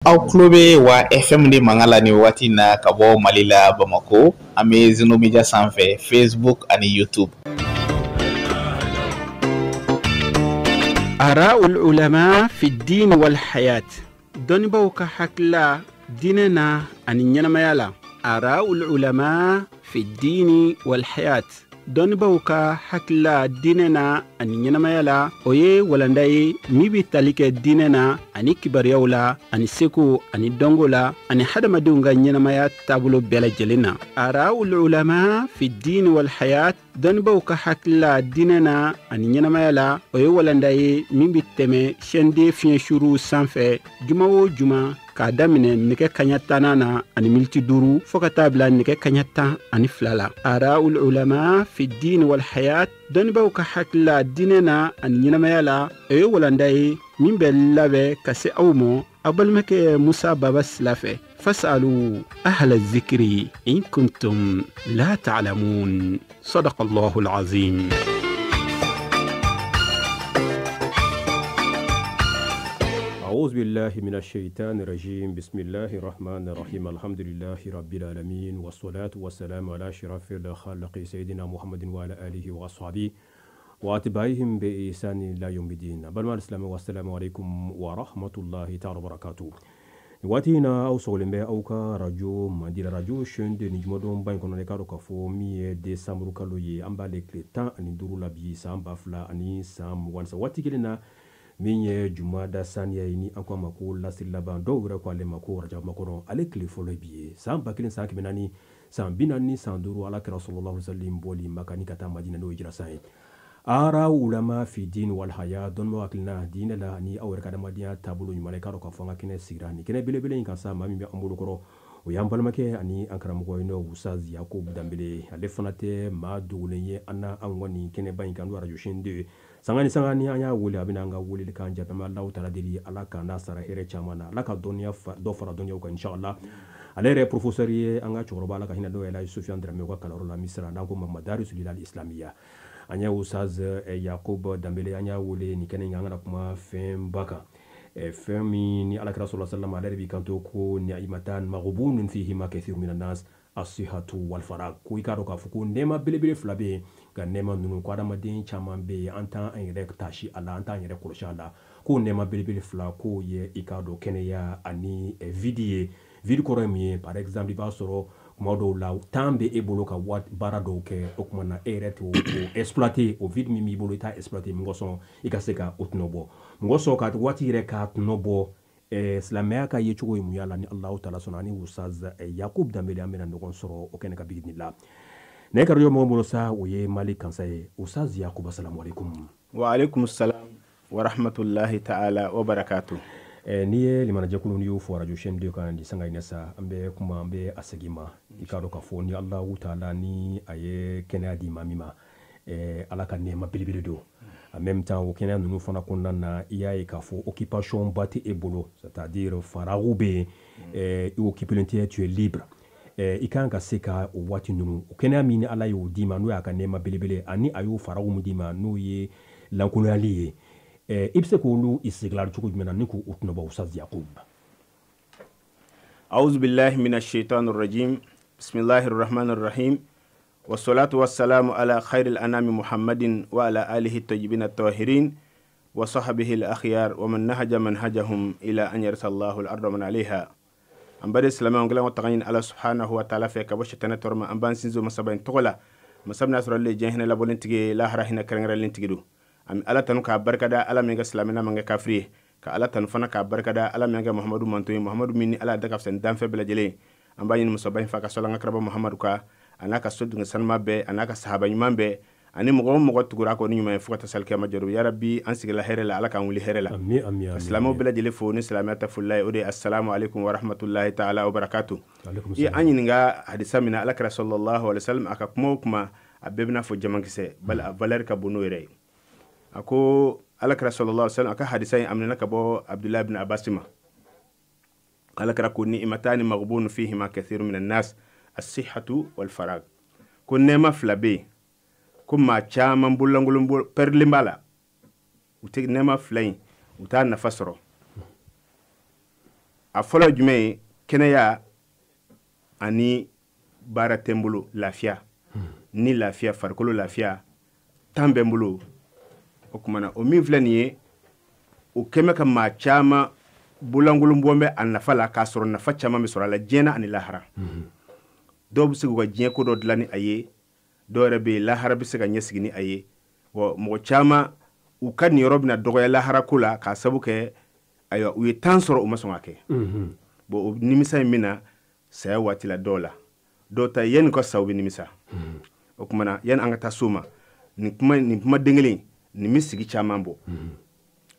Aw tulo bɛ wa FM de mankan la nin waati in na ka bɔ Mali la Bamako an bɛ Zeno Media sanfɛ Facebook ani YouTube. Araul ulama fi diin wal hayat dɔnnibaaw ka hakilila diinɛ na ani ɲɛnamaya la araul ulama fi diini wal hayat dɔnnibaaw ka hakilila diinɛ na ani ɲɛnamaya la o ye walanda ye min bɛ tali kɛ diinɛ na ani kibaruyaw la ani seko ani dɔnko la ani hadamadenw ka ɲɛnamaya taabolo bɛɛ lajɛlen na araul ulama fi diini wal hayat dɔnnibaaw ka hakilila diinɛ na ani ɲɛnamaya la o ye walanda ye min bɛ tɛmɛ chaîne 2 fiɲɛsuruw sanfɛ juma o juma k'a daminɛ nɛgɛ kaɲa tannan na ani miniti duuru fɔɔ ka taa bila nɛgɛ kaɲa 12 la araul ulama fi diin wal hayat dɔnnibaaw ka hakilila diinɛ na ani ɲɛnamaya la o ye walanda ye min bɛ labɛn ka se aw ma aw balimakɛ musa baba sila fɛ fasalu ahla zikiri in kuntum la ta'lamun sadaqa allahu alazim. أعوذ بالله من الشيطان الرجيم بسم الله الرحمن الرحيم الحمد لله رب العالمين والصلاة والسلام على أشرف الخلق سيدنا محمد وعلى آله وأصحابه وأتباعهم بإحسان إلى يوم الدين balima silamɛ والسلام عليكم ورحمة الله تعالى وبركاته. Waati in na aw sɔgɔlen bɛ aw ka radio mandi la radio chaîne 2 ni jumadonba in kɔnɔ i k'a dɔn k'a fɔ min ye décembre kalo ye an b'ale tile 15 la bi san 2023 waati kelen na min ye jumada saniya ye ni an ko a ma ko lasiri laban dɔw yɛrɛ ko ale ma ko rajaba makɔnɔ ale tile fɔlɔ bi ye san 1445 ala kira sallallahu alaihi wasallam bɔli Maka ni ka taa Madina n'o ye hijira san ye. Ara ulama fi din wal haya dɔnnibaw hakilina diinɛ la ni aw yɛrɛ ka adamadenya taabolo ɲuman i k'a dɔn k'a fɔ an ka kɛnɛ sigira nin kɛnɛ belebele in kan sa maa min bɛ an bolo kɔrɔ o y'an balimakɛ ani an karamɔgɔ ye n'o Ustaz Yakub Danbele ale fana tɛ maa dogolen ye an na an kɔni kɛnɛba in kan n'o radio chaîne 2 sanga ni sanga ni an y'a wele a bɛna an ka weleli kan jaabi an bɛ Alahu taala deli ala k'an n'a sara hɛrɛ caman na ala ka dɔnniya dɔ fara dɔnniyaw kan inchallah. Ale yɛrɛ professeur ye an ka cɛkɔrɔba ala ka hinɛ dɔw yɛrɛ Sofiane Dramé ka kalanyɔrɔ la Misira n'an ko ma Madarisul Islamiyya. An y'a Ustaz Yakub Danbele an y'a wele nin kɛnɛ in kan an kana kuma fɛnba kan fɛn min ni alakira sallallahu alaihi wasallam ale de b'i kanto ko ni'matan maghbunun fihima kathirun minan nas as-sihhatu wal farag ko i k'a dɔn k'a fɔ ko nɛɛma belebele fila bɛ yen nka nɛɛma ninnu ko adamaden caman bɛ yen an t'an yɛrɛ tasi a la an t'an yɛrɛ kɔlɔsi a la ko nɛɛma belebele fila k'o ye i k'a dɔn kɛnɛya ani vide ye. Vide kɔrɔ ye mun ye? Par exemple i b'a sɔrɔ kuma dɔw la temps bɛ e bolo ka baara dɔw kɛ o tuma na e yɛrɛ t'o exploiter o vide min b'i bolo i t'a exploiter mɔgɔ sɔn i ka se ka o tɔnɔ bɔ mɔgɔ sɔn ka waati yɛrɛ k'a tɔnɔ bɔ. Silamɛya ka yecogo ye mun y'a la ni Alahu taala sɔnna ani Ustaz Yakub Danbele an bɛna ɲɔgɔn sɔrɔ o kɛnɛ kan bi la. Ne ka radio mɔgɔ bolo sa o ye Mali kansa ye. Ustaz Yakub assalamu alaikum. Wa alaikum salam wa rahmatullahi ta'ala wa barakatuh. N'i ye limanajɛkulu n'i y'o fɔ radio chaîne 2 kan nin sanga in na sa an bɛ kuma an bɛ a segin ma i k'a dɔn k'a fɔ ni Alahu taala ni a ye kɛnɛya di maa min ma ala ka nɛɛma belebele don. En même temps o kɛnɛya ninnu fana kɔnɔna na i y'a ye k'a fɔ occupation ba tɛ e bolo c'est à dire farago bɛ yen i occupé tɛ tu es libre i kan ka se ka o waati ninnu o kɛnɛya min ni ala y'o d'i ma n'o y'a ka nɛɛma belebele ani a y'o farago min d'i ma n'o ye lankolonyali ye i bɛ se k'olu istiglal cogo jumɛn na ni k'o tɔnɔbɔ Ustaz Yakub? A'udhu billahi minash shaitanir rajim bismillahir rahmanir rahim wassalatu wassalamu ala khairil anami Muhammadin wa ala alihi tayyibin at-tahirin wa sahbihi al-akhyar wa man nahaja manhajahum ila an yarsa Allahu al-arda man 'alayha. An bari silamɛw gilan ko tagaɲini Ala subhanahu wa ta'ala fɛ ka bɔ sitanɛ tɔɔrɔ ma an b'an sinsin masaba in tɔgɔ la masa min n'a sɔrɔ ale ye diɲɛ hinɛ labɔlen tigi ye lahara hinɛ kɛrɛnkɛrɛnlen tigi don. An bɛ Ala tanu k'a barikada Ala min ka silamɛya man kɛ kafiri ye ka Ala tanu fana k'a barikada Ala min kɛ Muhamadu manton ye Muhamadu min ni Ala da ka fisa ni danfɛn bɛɛ lajɛlen. An b'a ɲini masaba in fɛ a ka sɔli an ka kiraba Muhamadu kan a n'a ka so dungɛ sanuma bɛɛ a n'a ka sahaba ɲuman bɛɛ ani mɔgɔ o mɔgɔ tugura a kɔ ni ɲuman ye fo ka taa se alikiyama jɔ ya Rabbi an sigila hɛrɛ la Ala k'an wuli hɛrɛ la. Ami ami ami. Silamɛw bɛɛ lajɛlen fo ni silamɛya ta folila ye o de ye assalamu alaikum wa rahmatullahi ta'ala wa barakatuh. I an ɲininka hadisa min na Ala kira sallallahu alaihi wasallam a ka kuma o kuma a bɛɛ bɛna fɔ jamakisɛ bali a valeur ka bon n'o yɛrɛ ye. A ko Ala kira sallallahu alaihi wasallam a ka hadisa in a minɛna ka bɔ Abdullah ibn Abbas ma. Ala kira ko ni'matani maghbunun fihima kathirun minan nas as-sihhatu wal farag. Ko nɛɛma fila bɛ yen ko maa caman bololankolon pɛrɛlen b'a la u tɛ nɛɛma fila in u t'a nafa sɔrɔ. A fɔlɔ jumɛn ye? Kɛnɛya ani baara tɛ n bolo, lafiya ni lafiya, farikolo lafiya, tan bɛ n bolo. O tuma na, o min filɛ nin ye, o kɛmɛ ka maa caman bolankolon bɔ bɛ a nafa la, k'a sɔrɔ nafa caman bɛ sɔrɔ a la diɲɛ na ani lahara. Dɔw bɛ se k'u ka diɲɛ ko dɔ dilan ni a ye, dɔw yɛrɛ bɛ yen, lahara bɛ se ka ɲɛsigi ni a ye. Wa mɔgɔ caman, u ka niyɔrɔ bɛna dɔgɔya lahara ko la, k'a sabu kɛ, ayiwa, u ye temps sɔrɔ, u ma sɔn ka kɛ. Bon, o nimisa in bɛ na saya waati la dɔw la. Dɔw ta, yanni ka sa, u bɛ nimisa. O tuma na, yanni an ka taa so ma, nin kuma, nin kuma den kelen nin bɛ sigi caman bɔ.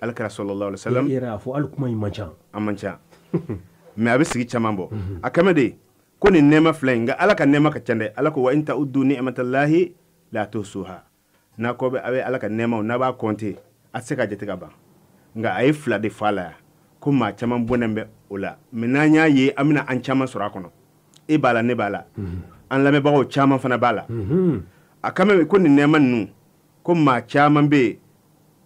Ala kira sallallahu alaihi wasallam. I yɛrɛ y'a fɔ, hali kuma in man ca. A man ca, mais a bɛ sigi caman bɔ. A kɛmɛ de ko nin nɛɛma fila in, nka Ala ka nɛɛma ka ca dɛ. Ala ko: wa in ta'uddu ni'matallahi la tuhsuha. N'a ko bɛ a bɛ Ala ka nɛɛmaw, n'a b'a compter, a tɛ se ka jate ka ban. Nka a ye fila de fɔ a la yan, ko maa caman bɔnnen bɛ o la. Mais n'an y'a ye, an bɛna an caman sɔrɔ a kɔnɔ. E b'a la, ne b'a la, an lamɛnbagaw caman fana b'a la. A kan ko nin nɛɛma ninnu, ko maa caman bɛ yen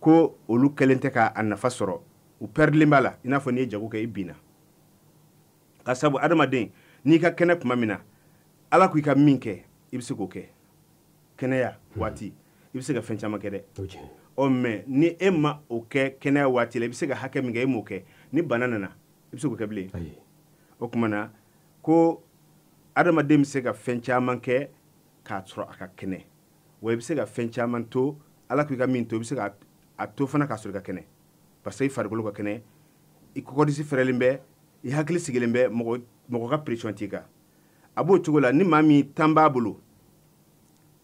ko olu kɛlen tɛ k'a nafa sɔrɔ, u pɛrɛdilen b'a la, i n'a fɔ n'i ye jago kɛ, i binna. Ka sabu adamaden, n'i ka kɛnɛ tuma min na, Ala ko i ka min kɛ, i bɛ se k'o kɛ. Kɛnɛya waati, i bɛ se ka fɛn caman kɛ dɛ. Ɔ, mais ni e ma o kɛ kɛnɛya waati la, i bɛ se ka hakɛ min kɛ, e m'o kɛ, ni bana nana, i bɛ se k'o kɛ bilen? O tuma na, ko adamaden bɛ se ka fɛn caman kɛ k'a sɔrɔ a ka kɛnɛ, wa i bɛ se ka fɛn caman to, Ala ko i ka min to, i bɛ se ka a to fana k'a sɔrɔ i ka kɛnɛ, parce que i farikolo ka kɛnɛ, i kɔkɔdisi fɛrɛlen bɛ, i hakili sigilen bɛ, mɔgɔ mɔgɔ ka pression t'i kan. A b'o cogo la. Ni maa min tan b'a bolo,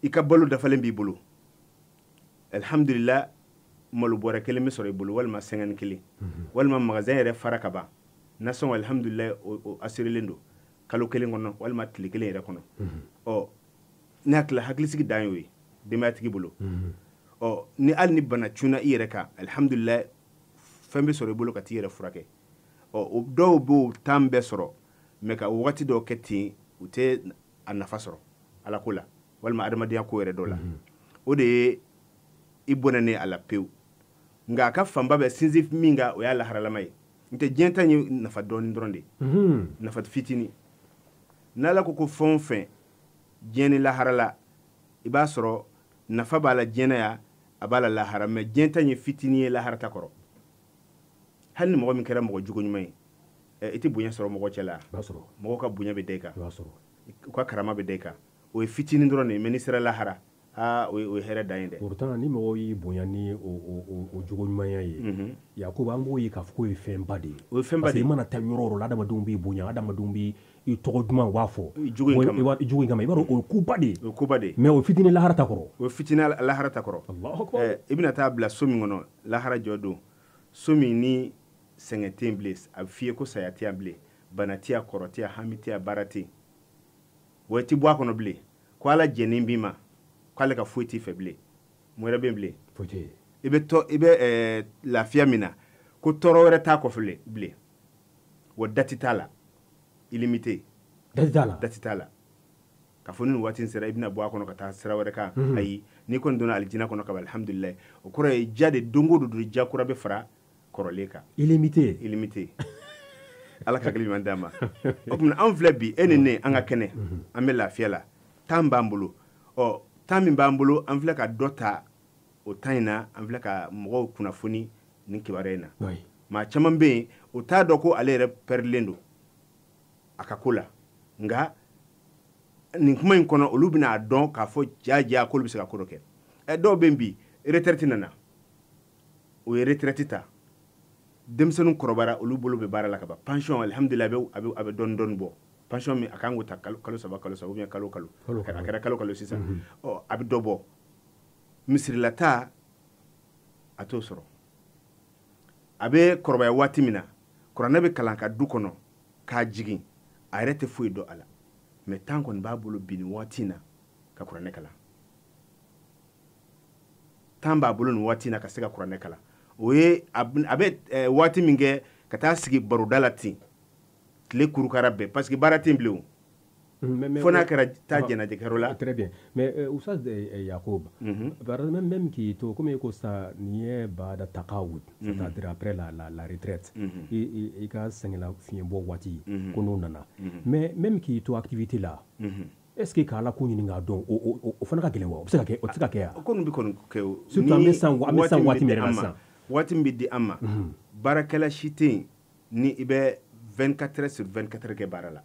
i ka balo dafalen b'i bolo, alhamdulillah, malo bɔrɛ kelen bɛ sɔrɔ i bolo, walima sɛngɛni kelen, walima magasin yɛrɛ fara ka ban, nasɔngɔ, alhamdulillah, o assurélen don kalo kelen kɔnɔ, walima tile kelen yɛrɛ kɔnɔ. Ɔ, ne hakili, hakilisigi dan y'o ye denbayatigi bolo. Ɔ, ni hali ni bana cunna i yɛrɛ kan, alhamdulillah, fɛn bɛ sɔrɔ i bolo ka t'i yɛrɛ furakɛ. Ɔ, o dɔw b'o tan bɛɛ sɔrɔ, mais ka wagati dɔw kɛ ten, u tɛ a nafa sɔrɔ Ala ko la, walima adamadenya ko yɛrɛ dɔ la. O de ye i bɔnɛnen a la pewu. Nka a ka fanba bɛ sinsin min kan, o y'a laharalama ye. N tɛ diɲɛ ta ye nafa dɔɔnin dɔrɔn de, nafa fitinin. N'Ala ko ko fɛn o fɛn diɲɛ ni lahara la, i b'a sɔrɔ nafa b'a la diɲɛ na yan, a b'a la lahara, mais diɲɛ ta ye fitinin ye lahara ta kɔrɔ. Hali ni mɔgɔ min kɛra mɔgɔ jugu ɲuman ye, i tɛ bonya sɔrɔ mɔgɔ cɛ la? Mɔgɔw ka bonya bɛ da i kan, u ka karama bɛ da i kan. O ye fitinin dɔrɔn de ye. Mais n'i sera lahara, aa, o ye hɛrɛ dan ye dɛ. Pourtant, ni mɔgɔw y'i bonya ni o jogo ɲumanya ye, Yakuba, an b'o ye k'a fɔ k'o ye fɛnba de ye. O ye fɛnba de ye. Parce que i mana taa yɔrɔ o yɔrɔ la, adamadenw b'i bonya, adamadenw b'i i tɔgɔ duman u b'a fɔ. Jogo in kama. Jogo in kama, i b'a dɔn, o ye koba de ye. O ye koba de ye. Mais o fitinin lahara ta kɔrɔ. O ye fitinin lahara ta kɔrɔ. Allahu akbar. I bɛna taa bila so min kɔnɔ lahara jɔ don, so min ni sɛgɛn tɛ yen bilen, a bɛ f'i ye ko saya tɛ yan bilen, bana tɛ yan, kɔrɔ tɛ yan, hami tɛ yan, baara tɛ yen, wa i tɛ bɔ a kɔnɔ bilen, ko Ala jɛnnen b'i ma, k'ale ka foyi t'i fɛ bilen. Mun wɛrɛ bɛ yen bilen? Foyi tɛ yen. I bɛ tɔ, i bɛ lafiya min na, ko tɔɔrɔ wɛrɛ t'a kɔfɛ bilen, wa date t'a la, illimité. Date t'a la. Date t'a la k'a fɔ ni nin waati in sera, i bɛna bɔ a kɔnɔ ka taa sira wɛrɛ kan. Ayi, n'i kɔni donna alijinɛ kɔnɔ ka ban, alhamdulilayi, o kɔrɔ ye ja de, don o don ja kura bɛ fara kɔrɔlen kan. Illimité. Illimité. Ala ka hakili ɲuman d'an ma. O tuma, anw filɛ bi, e ni ne, an ka kɛnɛ, an bɛ lafiya la, temps b'an bolo. Ɔ, temps min b'an bolo, an filɛ ka dɔ ta o temps in na, an filɛ ka mɔgɔw kunnafoni nin kibaruya in na. Maa caman bɛ yen, o t'a dɔn ko ale yɛrɛ pɛrɛdilen don a ka ko la. Nka nin kuma in kɔnɔ, olu bɛna a dɔn k'a fɔ ja ja k'olu bɛ se ka ko dɔ kɛ. Ɛ, dɔw bɛ yen bi, retraite nana, o ye retraite ta, denmisɛnninw kɔrɔbayara, olu bolo bɛ baara la ka ban, pension, alhamdulilah, a bɛ dɔɔni dɔɔni bɔ. Pension min a kan k'o ta kalo 3, kalo 3, ou bien kalo kalo, a kɛra kalo kalo sisan. Ɔ, a bɛ dɔ bɔ. Misirilata, a t'o sɔrɔ. A bɛ kɔrɔbaya waati min na, kuranɛ bɛ kalan ka du kɔnɔ k'a jigin, a yɛrɛ tɛ foyi dɔn a la, mais temps kɔni b'a bolo bi nin waati in na ka kuranɛ kalan. Temps b'a bolo nin waati in na ka se ka kuranɛ kalan. O ye a bɛ waati min kɛ ka taa sigi baroda la ten, tile kurukara bɛɛ, parce que baara tɛ yen bilen. O Fo n'a kɛra taa jɛnajɛkɛyɔrɔ la. Très bien, mais Oustaz Yacoub, même k'i to komi e ko sisan nin ye baada taqawud, c'est-à-dire après la retraite, i ka sɛgɛnna fiɲɛbɔ waati ko n'o nana, mais même k'i to activité la, est-ce que k'Ala ko ɲini k'a dɔn, o fana ka gɛlɛn wa? O bɛ se ka kɛ, o tɛ se ka kɛ wa? O kɔni bɛ kɔni kɛ o. Surtout an bɛ san an bɛ san waati min yɛrɛ la sisan. Waati min bɛ di an ma, baarakɛla si tɛ yen ni i bɛ 24 heures sur 24 kɛ baara la.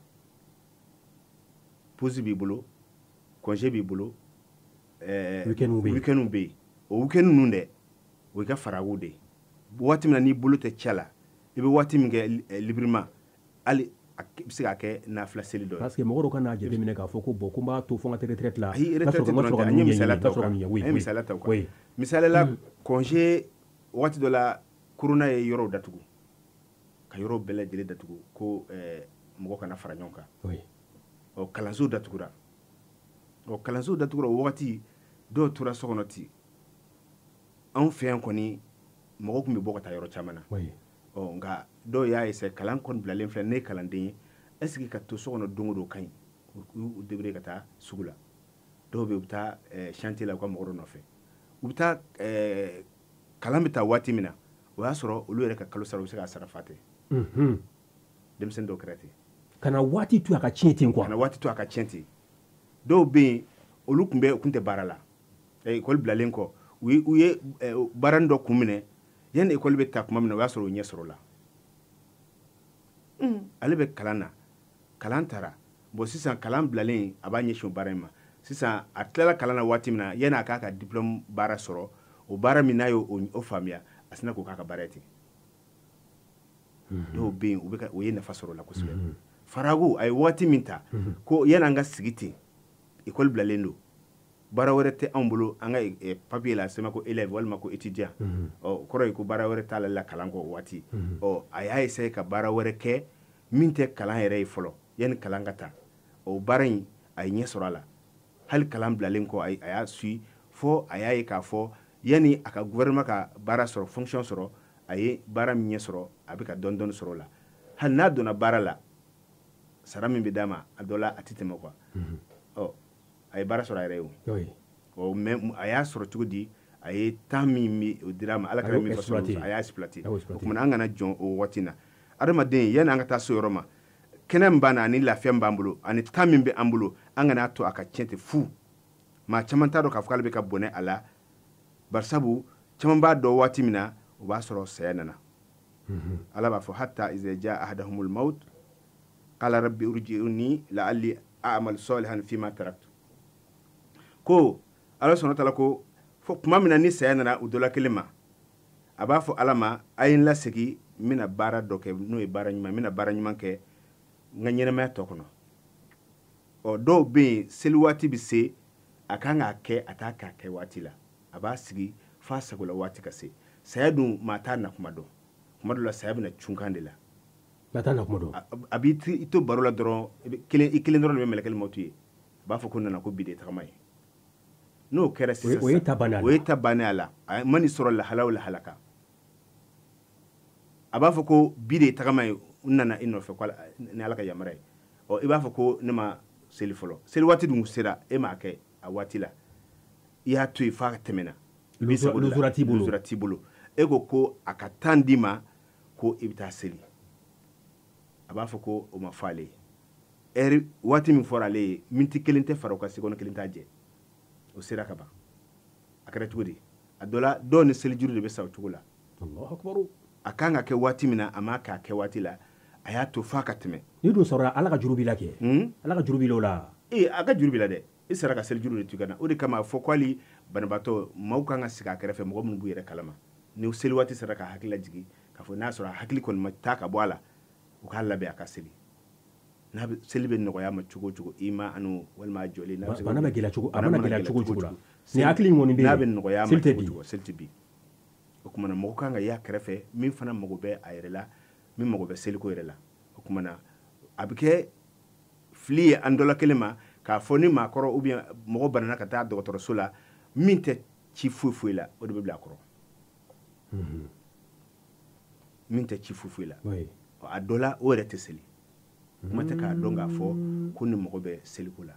Pause b'i bolo, congé b'i bolo, week-end bɛ yen. Week-end bɛ yen. O week-end ninnu dɛ, o y'i ka farago de ye. Waati min na n'i bolo tɛ cɛ la, i bɛ waati min kɛ librement, hali a bɛ se ka kɛ nafila seli dɔ ye. Parce que mɔgɔ dɔw ka n'a jateminɛ k'a fɔ ko bon, ko n b'a to fo n ka retraite la. Ayi, retraite dɔrɔn tɛ, an ye misaliya ta o kan. An ye misaliya ta o kan. Misaliya la, congé waati dɔ la, corona ye yɔrɔw datugu, ka yɔrɔw bɛɛ lajɛlen datugu ko mɔgɔ kana fara ɲɔgɔn kan. Ɔ, kalanso datugura. Ɔ, kalanso datugura o wagati, dɔw tora so kɔnɔ ten. Anw fɛ yan kɔni, mɔgɔw tun bɛ bɔ ka taa yɔrɔ caman na. Ɔ, nka dɔw y'a essayer, kalan kɔni bilalen filɛ, ne ye kalanden ye, est ce que ka to so kɔnɔ don o don ka ɲi? U y'u débrouiller ka taa sugu la. Dɔw bɛ yen, u bɛ taa chantier la u ka mɔgɔ dɔ nɔfɛ. U bɛ taa kalan bɛ taa waati min na, o y'a sɔrɔ olu yɛrɛ ka kalo sara, u bɛ se k'a sara fa tɛ. Denmisɛnnin dɔw kɛra ten. Kana waati to a ka tiɲɛ ten quoi. Kana waati to a ka tiɲɛ ten. Dɔw bɛ yen, olu tun bɛ, u tun tɛ baara la. École bilalen kɔ, u ye baara dɔ kun minɛ, yanni école bɛ ta tuma min na, o y'a sɔrɔ o ɲɛ sɔrɔ la. Ale bɛ kalan na, kalan taara. Bon, sisan kalan bilalen, a b'a ɲɛsin o baara in ma. Sisan a tilala kalan na waati min na, yanni a k'a ka diplôme baara sɔrɔ, o baara min n'a y'o o faamuya, a sinna k'o k'a ka baara ye ten. Dɔw bɛ yen, u bɛ ka o ye nafa sɔrɔ o la kosɛbɛ. Farago a ye waati min ta, ko yanni an ka sigi ten, école bilalen don, baara wɛrɛ tɛ anw bolo, an ka papier la sɛbɛn ko élève walima ko étudiant. Ɔ, kɔrɔ ye ko baara wɛrɛ t'ale la kalan kɔ o waati. Ɔ, a y'a essayer ka baara wɛrɛ kɛ min tɛ kalan yɛrɛ ye fɔlɔ, yanni kalan ka ta. O baara in, a ye ɲɛ sɔrɔ a la. Hali kalan bilalen kɔ, a y'a suit fo a y'a ye k'a fɔ yanni a ka gouvernement ka baara sɔrɔ, fonction sɔrɔ, a ye baara min ɲɛ sɔrɔ, a bɛ ka dɔɔni dɔɔni sɔrɔ o la. Hali n'a donna baara la, sara min bɛ d'a ma, a dɔ la a tɛ tɛmɛ quoi. Ɔ, a ye baara sɔrɔ a yɛrɛ ye o. Ɔ, mais a y'a sɔrɔ cogo di? A ye temps min o dira a ma, Ala kɛra min fɔ, a y'a exploiter. O tuma an kana jɔn o waati na. Adamaden, yanni an ka taa so yɔrɔ ma, kɛnɛ min b'an na ani lafiya min b'an bolo ani temps min bɛ an bolo, an kana to a ka tiɲɛ ten fu. Maa caman t'a dɔn k'a fɔ k'ale bɛ ka bɔnɛ a la, barisabu caman b'a dɔn waati min na, o b'a sɔrɔ saya nana. Ala b'a fɔ hatta iza jaa ahadahumul maut qala rabbi urji'uni la'alli a'malu salihan fima taraktu. Ko Ala subhanahu wa ta'ala ko fo tuma min na ni saya nana u dɔ la kelen ma, a b'a fɔ Ala ma, a ye n lasegin, n bɛna baara dɔ kɛ, n'o ye baara ɲuman, n bɛna baara ɲuman kɛ n ka ɲɛnamaya tɔ kɔnɔ. Ɔ, dɔw bɛ yen, seli waati bɛ se, a kan k'a kɛ, a t'a k'a kɛ waati la, a b'a sigi f'a sagola waati ka se. Saya dun, maa t'a na kuma dɔn. Kuma dɔ la, saya bɛna cunkan de la. Maa t'a na kuma dɔn. A b'i to baro la dɔrɔn, i kelen dɔrɔn de bɛ mɛlɛkɛli mɔtu ye. A b'a fɔ ko nana ko bi de ye tagama ye. N'o kɛra sisan, o ye ta bannen a la. O ye ta bannen a la. A ma nin sɔrɔ lahala o lahala kan. A b'a fɔ ko bi de ye tagama ye, n nana i nɔfɛ ko ni Ala ka yamaruya ye. Ɔ, i b'a fɔ ko ne ma seli fɔlɔ. Seli waati dun sera, e m'a kɛ a waati la. I y'a to yen f'a tɛmɛna. Luzura t'i bolo. Luzura t'i bolo. E ko ko a ka temps d'i ma ko i bɛ taa seli. A b'a fɔ ko o ma fɔ ale ye. Heure waati min fɔra ale ye, miniti kelen tɛ fara o kan, seconde kelen t'a jɛ. O sera ka ban. A kɛra cogo di? A dɔ la, dɔw ni selijuru de bɛ sa o cogo la. Allahu akbar. A kan ka kɛ waati min na, a m'a kɛ a kɛ waati la. A y'a to f'a ka tɛmɛ. N'i dun sɔrɔ Ala ka juru b'i la kɛ. Ala ka juru b'i la o la. Ee, a ka juru b'i la dɛ. I sera ka selijuru de to i ka na. O de kama a fɔ ko hali banabaatɔ, maaw kan ka sigi a kɛrɛfɛ, mɔgɔ minnu b'u yɛrɛ kalama. Ni seli waati sera ka hakili lajigin, k'a fɔ n'a sɔrɔ a hakili kɔni ma taa ka bɔ a la, u k'a labɛn a ka seli. N'a bɛ seli bɛ nɔgɔya ma cogo o cogo, i ma anu walima a jɔlen, n'a bɛ se ka Bana bɛ gɛlɛya cogo, a bana mana mana gɛlɛya cogo o gɛlɛya cogo la. cogo o cogo. Ni hakili in kɔni bɛ yen, N'a bɛ nɔgɔya ma seli tɛ cogo o bin. cogo, seli tɛ bin. O tuma na, mɔgɔ kan ka y'a kɛrɛfɛ min fana mago bɛ a yɛrɛ la, min mago bɛ seliko yɛrɛ la. O tuma na, a bɛ kɛ fili ye an dɔ la kelen ma k'a fɔ ni maakɔrɔ ou bien mɔgɔ banana ka taa dɔgɔtɔrɔso la, min tɛ ci foyi foyi la, o de bɛ bila a kɔrɔ. Min tɛ ci foyi foyi la. A dɔ la, o yɛrɛ tɛ seli. Kuma tɛ k'a dɔn k'a fɔ ko ni mɔgɔ bɛ seliko la.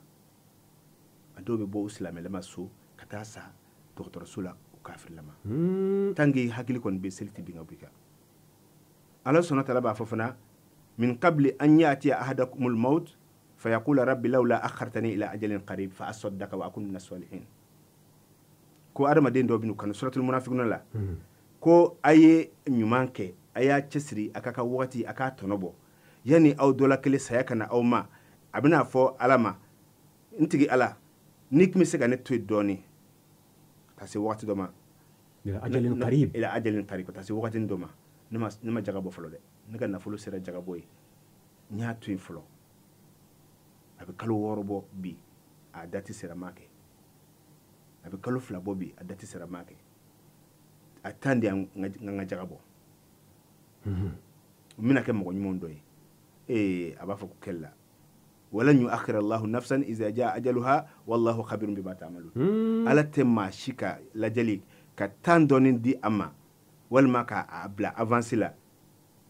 A dɔw bɛ bɔ u silamɛlama so ka taa sa dɔgɔtɔrɔso la u kafirilama. Tant que hakili kɔni bɛ seli tɛ bin ka bɔ i kan. Ala sɔnna taala b'a fɔ fana min qabli an ya'tiya ahadakumul maut fayaqula rabbi lawla akhartani ila ajalin qarib fa asaddaka wa akun minas salihin. Ko adamaden dɔw bɛ n'u kanu suratul munafiqun la ko a ye ɲuman kɛ, a y'a cɛsiri, a ka wagati a k'a tɔnɔ bɔ yanni aw dɔ la kelen saya ka na aw ma. A bɛna fɔ Ala ma, n tigi Ala, n'i tun bɛ se ka ne to yen dɔɔnin ka se wagati dɔ ma, ila ajalin qarib, ila ajalin qarib, ka taa se wagati dɔ ma, ne ma jaga bɔ fɔlɔ dɛ, ne ka nafolo sera jaga bɔ ye, n y'a to yen fɔlɔ, a bɛ kalo 6 bɔ bi, a dati sera ma kɛ, a bɛ kalo 2 bɔ bi, a dati sera ma kɛ, a tan di n ka jaga bɔ, n bɛna kɛ mɔgɔ ɲuman dɔ ye. A b'a fɔ ko kɛlɛ walan yu'akhkhira Allahu nafsan iza jaa ajaluha wallahu khabirun bima ta'malun. Ala tɛ maa si ka lajɛli ka tan dɔɔni di a ma walima k'a bila avance la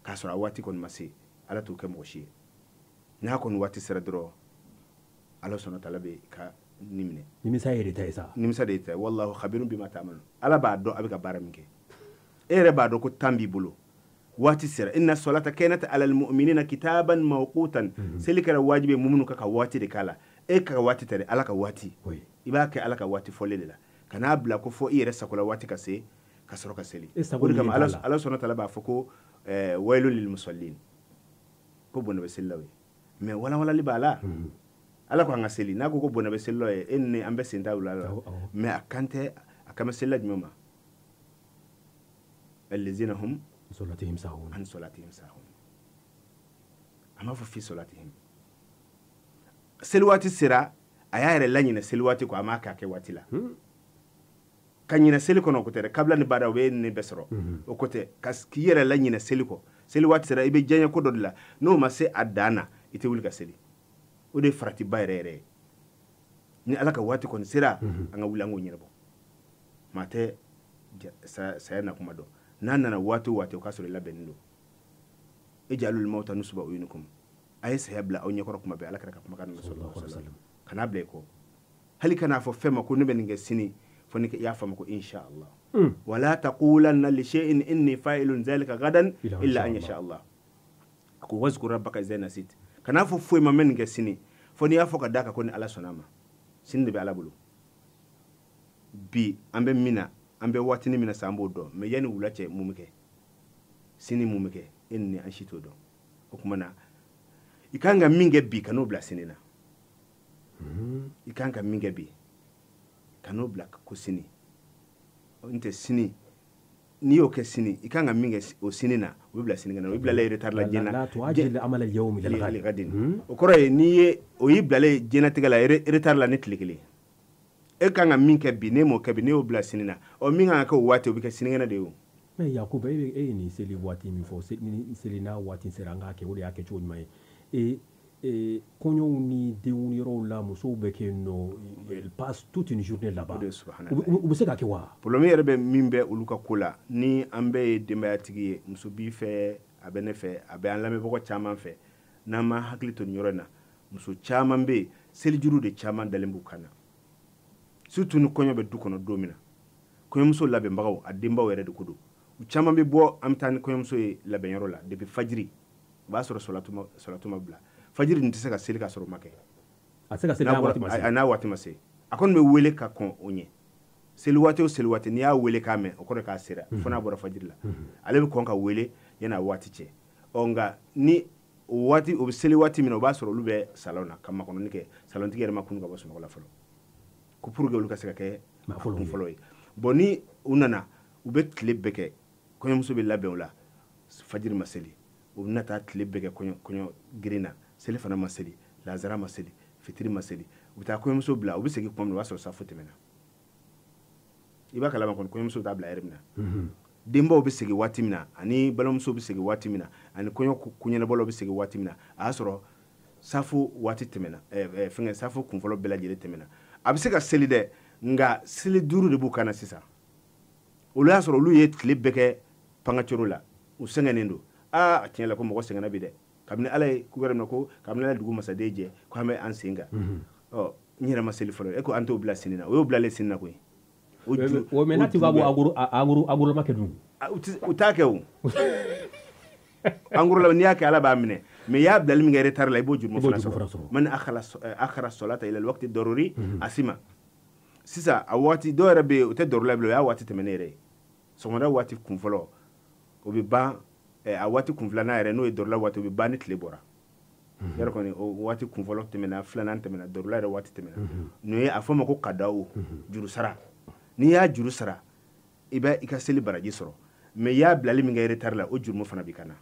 k'a sɔrɔ a waati kɔni ma se, Ala t'o kɛ mɔgɔ si ye. N'a kɔni waati sera dɔrɔn, Ala sɔnna taala bɛ ka ni minɛ. Nimisa yɛrɛ ta ye sa. Nimisa de ye ta ye. Wallahu khabirun bima ta'malun. Ala b'a dɔn a bɛ ka baara min kɛ. E yɛrɛ b'a dɔn ko tan b'i bolo. Waati sera. Inna salata kanat ala almu'minina kitaban mawqutan. Seli kɛra wajibi ye muminu ka waati de k'a la. E ka waati tɛ dɛ, Ala ka waati. I b'a kɛ Ala ka waati fɔlen de la. Kan'a bila ko fɔ i yɛrɛ sagola waati ka se ka sɔrɔ ka seli. O de kama Ala sɔnna taala b'a fɔ ko wailul lil musallin, ko bɔnɛ bɛ selilaw ye. Mais walawalali b'a la. Ala ko an ka seli, n'a ko ko bɔnɛ bɛ selilaw ye, e ni an bɛ sen ta wula la. Mais a kan tɛ, a kan bɛ selila jumɛn ma? Allazina hum solatihim sahun. An solatihim sahun. A m'a fɔ fi solatihim. Seli waati sera, a y'a yɛrɛ laɲinɛ seli waati kɔ, a m'a kɛ a kɛ waati la. Ka ɲinɛ seli kɔnɔ o ko tɛ dɛ, kabila ni baara o bɛ ne bɛɛ sɔrɔ. O ko tɛ, k'i yɛrɛ laɲinɛ seli kɔ. Seli waati sera, i bɛ diɲɛ ko dɔ de la, n'o ma se a dan na, i tɛ wuli ka seli. O de ye faratiba yɛrɛ yɛrɛ ye. Ni Ala ka waati kɔni sera, an ka wuli an k'o ɲɛnabɔ. Maa tɛ saya na kuma dɔn. N'a nana waati o waati, o k'a sɔrɔ i labɛnnen don. Ij'alul mawta nusba uyunikum. A ye saya bila aw ɲɛkɔrɔ kuma bɛɛ, Ala kɛra ka kumakan ninnu sallallahu alaihi wasallam. Kan'a bila i kɔ. Hali kan'a fɔ fɛn ma ko ne bɛ nin kɛ sini, fo ni i y'a faamu ko insha Allah. Wala taqulanna li shay'in inni fa'ilun zalika gadan illa an yasha Allah. A ko wazkur rabbaka iza nasit. Kan'a fɔ foyi ma n bɛ nin kɛ sini, fo n'i y'a fɔ ka d'a kan ko ni Ala sɔnna a ma. Sini de bɛ Ala bolo. Bi an bɛ min na, an bɛ waatinin min na sa, an b'o dɔn. Mais yanni wula cɛ mun bɛ kɛ, sini mun bɛ kɛ, e ni ne an si t'o dɔn. O tuma na i kan ka min kɛ bi, kan'o bila sini na. I kan ka min kɛ bi, kan'o bila ko sini. N tɛ sini, n'i y'o kɛ sini, i kan ka min kɛ o sini na, o bɛ bila sinikɛnɛ na, o bɛ bilalen retard la diɲɛ na. La tu'ajjil amala al-yawmi lil ghad. O kɔrɔ ye n'i ye o y'i bilalen diɲɛlatigɛ la retard la ni tile kelen. E kan ka min kɛ bi, n'e m'o kɛ bi, n'e y'o bila sini na, ɔ min kan ka kɛ o waati, o bɛ kɛ sinikɛnɛ de ye o. Mais Yakuba, e ye nin seli waati min fɔ, ni seli n'a waati sera an k'a kɛ, o de y'a kɛ cogo ɲuman ye. Kɔɲɔw ni denkunyɔrɔw la, musow bɛ kɛ yen nɔ, elles passent toute une journée là-bas. U bɛ se ka kɛ wa? Problème yɛrɛ bɛ min bɛ olu ka ko la, ni an bɛɛ ye denbayatigi ye, muso b'i fɛ, a bɛ ne fɛ, a bɛ an lamɛnbagaw caman fɛ, n'an ma hakili to nin yɔrɔ in na, muso caman bɛ yen, selijuru de caman dalen b'u kan na. Surtout ni kɔɲɔ bɛ du kɔnɔ don min na, kɔɲɔmuso labɛnbagaw, a denbaw yɛrɛ de ko don. U caman bɛ bɔ, an bɛ taa ni kɔɲɔmuso ye labɛnyɔrɔ la depuis fajiri, o b'a sɔrɔ salatu ma bila. Fajiri dun tɛ se ka seli k'a sɔrɔ o ma kɛ. A tɛ se ka seli n'a waati ma se. A n'a waati ma se. A kɔni bɛ wele ka kɔn o ɲɛ. Seli waati o seli waati, n'i y'a wele k'a mɛn, o kɔrɔ k'a sera, fo n'a bɔra fajiri la. Ale bɛ kɔn ka wele yanni a waati cɛ. Ɔ nka ni o waati, o bɛ seli waati min na, o b'a sɔrɔ olu bɛ salon na ka makɔnɔni kɛ. Salontigi yɛrɛ ma kunun ka bɔ sunɔgɔ la fɔlɔ. Ko pour que olu ka se ka kɛ kun fɔlɔ ye. Bon ni u nana, u bɛ tile bɛɛ kɛ, kɔɲɔmuso bɛ labɛn o la, fajiri ma seli. U bɛna taa tile bɛɛ kɛ kɔɲɔ girin na, seli fana ma seli, lazara ma seli, fitiri ma seli. U bɛ taa kɔɲɔmuso bila, u bɛ segin tuma min na, o b'a sɔrɔ safo tɛmɛna. I b'a kalama kɔni, kɔɲɔmuso t'a bila heure min na. Denbaw bɛ segin waati min na, ani balimamuso bɛ segin waati min na, ani kɔɲɔ koɲɛnabɔlaw bɛ segin waati min na, a y'a sɔrɔ safo waati tɛmɛna, fɛngɛ safo kunfɔlɔ bɛɛ lajɛlen tɛmɛna. A bɛ se ka seli dɛ, nka seli 5 de b'u kan na sisan. Olu y'a sɔrɔ olu ye tile bɛɛ kɛ pangacoro la, u sɛgɛnnen don. Aa, tiɲɛ la ko mɔgɔ sɛgɛnna bi dɛ, Kabini Ala ye ko wɛrɛ minɛ ko kabini Ala ye dugu masaden jɛ ko an bɛ an sen kan. Ɔ n yɛrɛ ma seli fɔlɔ, e ko an t'o bila sini na, o y'o bilalen sini na koyi. O mais n'a tigi b'a agorolama kɛ dun? U t'a kɛ o. Angoro la n'i y'a kɛ Ala b'a minɛ, mais i y'a bilali min kɛ retard la, i b'o jurumu fana sɔrɔ. Man akhara salata ila alwaqti daruri asima. Sisan a waati dɔw yɛrɛ bɛ yen, o tɛ darura bilen, o y'a waati tɛmɛnen yɛrɛ ye. Sɔgɔmada waati kun fɔlɔ o bɛ ban, a waati kun filanan yɛrɛ n'o ye darura waati, o bɛ ban ni tile bɔra. Yɛrɛ kɔni o waati kun fɔlɔ tɛmɛna, filanan tɛmɛna, darura yɛrɛ waati tɛmɛna. N'o ye a fɔ ma ko kadaw, juru sara. N'i y'a juru sara, i bɛ i ka seli baraji sɔrɔ. Mais i y'a bilali min kɛ retard la, o jurumu fana b'i kan na.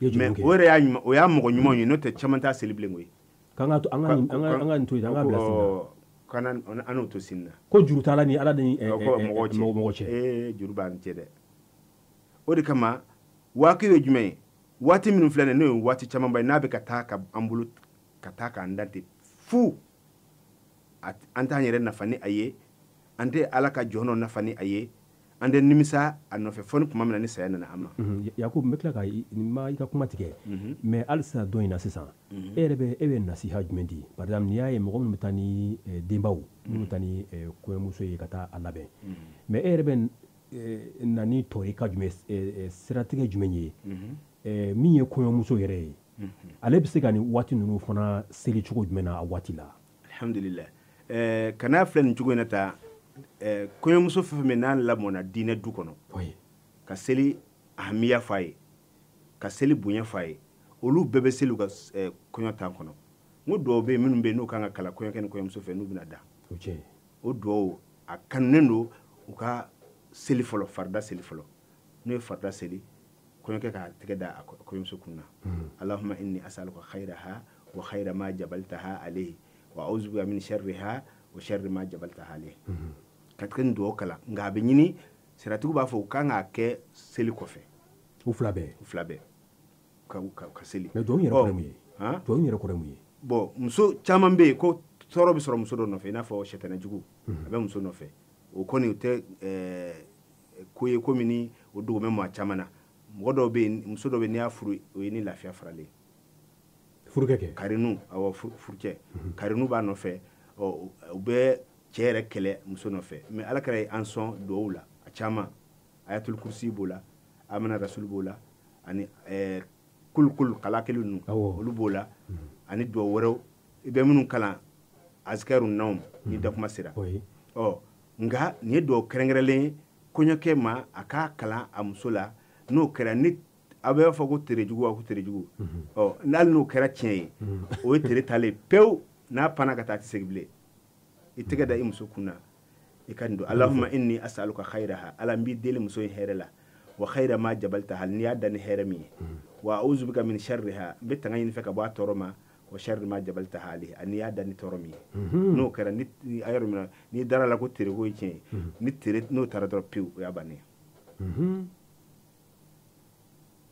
Mais o yɛrɛ y'a ɲuman, o y'a mɔgɔ ɲumanw ye, n'o tɛ caman t'a seli bilen koyi. K'an ka an ka nin to yen, an k'a bila sini na. K'an an n'o to sini na. Ko juru t'a la ni Ala ni mɔgɔ cɛ. Ee juru b'an cɛ dɛ. O de kama waati ye jumɛn ye? Waati minnu filɛ nin ye, n'o ye waati camanba ye, n'a bɛ ka taa ka an bolo ka taa k'an dan ten fu. An t'an yɛrɛ nafa ni a ye, an tɛ Ala ka jɔn dɔ nafa ni a ye, an tɛ nimisa a nɔfɛ fo ni tuma min na ni saya nana an ma. Yakubu, n bɛ tila ka ma i ka kuma tigɛ, mais halisa dɔn in na sisan, e yɛrɛ bɛ e bɛ nasiha jumɛn di? Par exemple n'i y'a ye mɔgɔ minnu bɛ taa ni denbaw, minnu bɛ taa ni kɔɲɔmuso ye ka taa a labɛn, mais e yɛrɛ bɛ na ni tɔrika jumɛn, siratigɛ jumɛn ye min ye kɔɲɔmuso yɛrɛ ye, ale bɛ se ka nin waati ninnu fana seli cogo jumɛn na a waati la? Alhamdulillah, kana filɛ nin cogo in na tan. Kɔɲɔmuso fɛn fɛn bɛ n'a lamɔna diinɛ du kɔnɔ, ka seli ahamiya f'a ye, ka seli bonya f'a ye, olu bɛɛ bɛ seli u ka kɔɲɔ tan kɔnɔ. N ko duwawu bɛ yen minnu bɛ yen n'u kan ka kalan kɔɲɔkɛ ni kɔɲɔmuso fɛ n'u bɛna da. O duwawu a kanunen don u ka seli fɔlɔ, farida seli fɔlɔ. N'u ye farida seli, kɔɲɔkɛ k'a tɛgɛ da a kɔɲɔmuso kun na. Allahumma inni as'aluka khayraha wa khayra ma jabaltaha alayhi wa a'udhu bika min sharriha wa sharri ma jabaltaha alayhi. Ka tigɛ nin duwawu kalan, nka a bɛ ɲini siratigiw b'a fɔ u kan k'a kɛ seli kɔfɛ. U fila bɛɛ. U fila bɛɛ ka seli. Mais duwawu yɛrɛ kɔrɔ ye mun ye? Duwawu yɛrɛ kɔrɔ ye mun ye? Bon, muso caman bɛ yen ko tɔɔrɔ bɛ sɔrɔ muso dɔ nɔfɛ, i n'a fɔ sɛtanɛ jugu, a bɛ muso nɔfɛ. O kɔni o tɛ ko ye komi ni o dogo bɛ maa caman na. Mɔgɔ dɔw bɛ yen, muso dɔw bɛ yen n'i y'a furu, o ye ni lafiya faralen. Furukɛ kɛ? Karinu, awɔ, furukɛ. Karinu b'a nɔfɛ, ɔ u bɛ cɛ yɛrɛ kɛlɛ muso nɔfɛ. Mais Ala kɛra ye an sɔn duwawu la, a caman. Ayatul kursi b'o la, amana rasul b'o la, ani kulukulu kalakili ninnu, olu b'o la, ani duwawu wɛrɛw i bɛ minnu kalan azkaru nawm ni dakuma sera. Ɔ nka nin ye duwawu kɛrɛnkɛrɛnlen ye kɔɲɔkɛ ma, a k'a kalan a muso la. N'o kɛra ni a bɛ fɔ ko tere jugu wa ko tere jugu, ɔ n'hali n'o kɛra tiɲɛ ye, o ye tere talen pewu, n'a panna ka taa a tɛ segin bilen. I tɛgɛ da i muso kun na, i ka nin don. Allahumma inni as'aluka khayraha, Ala n b'i deli muso in hɛrɛ la, wa khayra ma jabaltaha, n'i y'a da ni hɛrɛ min ye, wa a'udhu bika min sharriha, n bɛ tanga ɲini fɛ ka bɔ a tɔɔrɔ ma, wa sharri ma jabaltaha alayhi, ani y'a da ni tɔɔrɔ min ye. N'o kɛra ni a yɔrɔ min na n'i dara la ko tere ko ye tiɲɛ ye, ni tere n'o taara dɔrɔn pewu, o y'a bannen ye.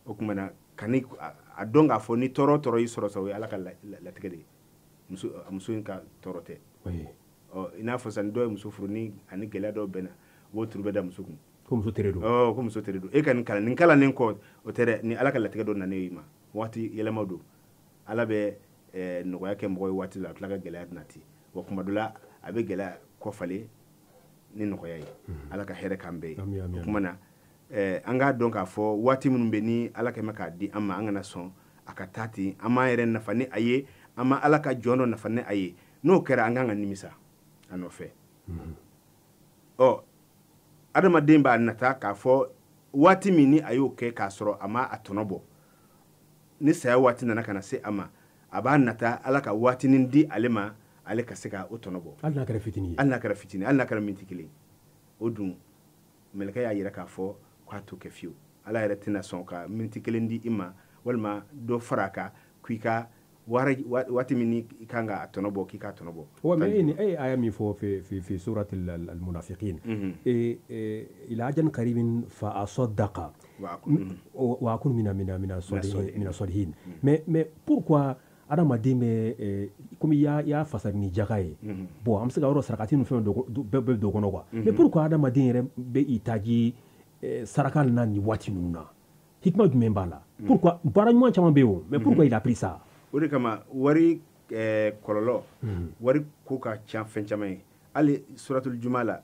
O tuma na ka a dɔn k'a fɔ ni tɔɔrɔ tɔɔrɔ y'i sɔrɔ sa, o ye Ala ka latigɛ de ye. Muso in ka tɔɔrɔ tɛ. Ɔ i n'a fɔ sisan ni dɔw ye muso furu ni ani gɛlɛya dɔw bɛnna, u b'o turu bɛɛ da muso kun. Ko muso tere don. Ɔ ko muso tere don. E ka nin kalan, nin kalannen kɔ, o tɛ dɛ, ni Ala ka latigɛ dɔ nanen i ma. Waati yɛlɛma don. Ala bɛ nɔgɔya kɛ mɔgɔ ye waati la, a tila ka gɛlɛya nati. Wa kuma dɔ la, a bɛ gɛlɛya kɔfalen ni nɔgɔya ye. Ala ka hɛrɛ k'an bɛɛ ye. O tuma na, an k'a dɔn k'a fɔ waati minnu bɛ ni Ala kɛmɛ k'a di an ma, an kana sɔn a ka taa ten. An m'an yɛrɛ nafa ni a ye, an ma Ala ka jɔn dɔ nafa ni a ye. N'o kɛra, an kan ka nimisa a nɔfɛ. Ɔ adamaden b'a nata k'a fɔ waati min ni a y'o kɛ k'a sɔrɔ a ma a tɔnɔ bɔ, ni saya waati nana ka na se a ma, a b'a nata Ala ka waatinin di ale ma, ale ka se ka o tɔnɔ bɔ. Hali n'a kɛra fitinin ye. Hali n'a kɛra fitinin, hali n'a kɛra miniti kelen. O dun mɛlɛkɛ y'a yira k'a fɔ k'a t'o kɛ fiyewu. Ala yɛrɛ tɛna sɔn ka miniti kelen di i ma, walima dɔ fara a kan k'i ka waati min ni i kan ka tɔnɔ bɔ, k'i k'a tɔnɔ bɔ. Ouais, mais e ye aya min fɔ fi surati al-munafiqin, ila ajalin qaribin fa asaddaqa wa akun mina salihin. Mais pourquoi adamaden bɛ komi i y'a fasa ni jaga ye, bon an bɛ se ka yɔrɔ sarakati ni fɛn bɛɛ bɛ don kɔnɔ quoi. Mais pourquoi adamaden yɛrɛ bɛ i taji saraka na nin waati ninnu na? Hikma jumɛn b'a la? Pourquoi baara ɲuman caman bɛ yen o, mais pourquoi il a pris ça? O de kama wari kɔlɔlɔ, wari ko ka ca fɛn caman ye. Hali suratul juma la,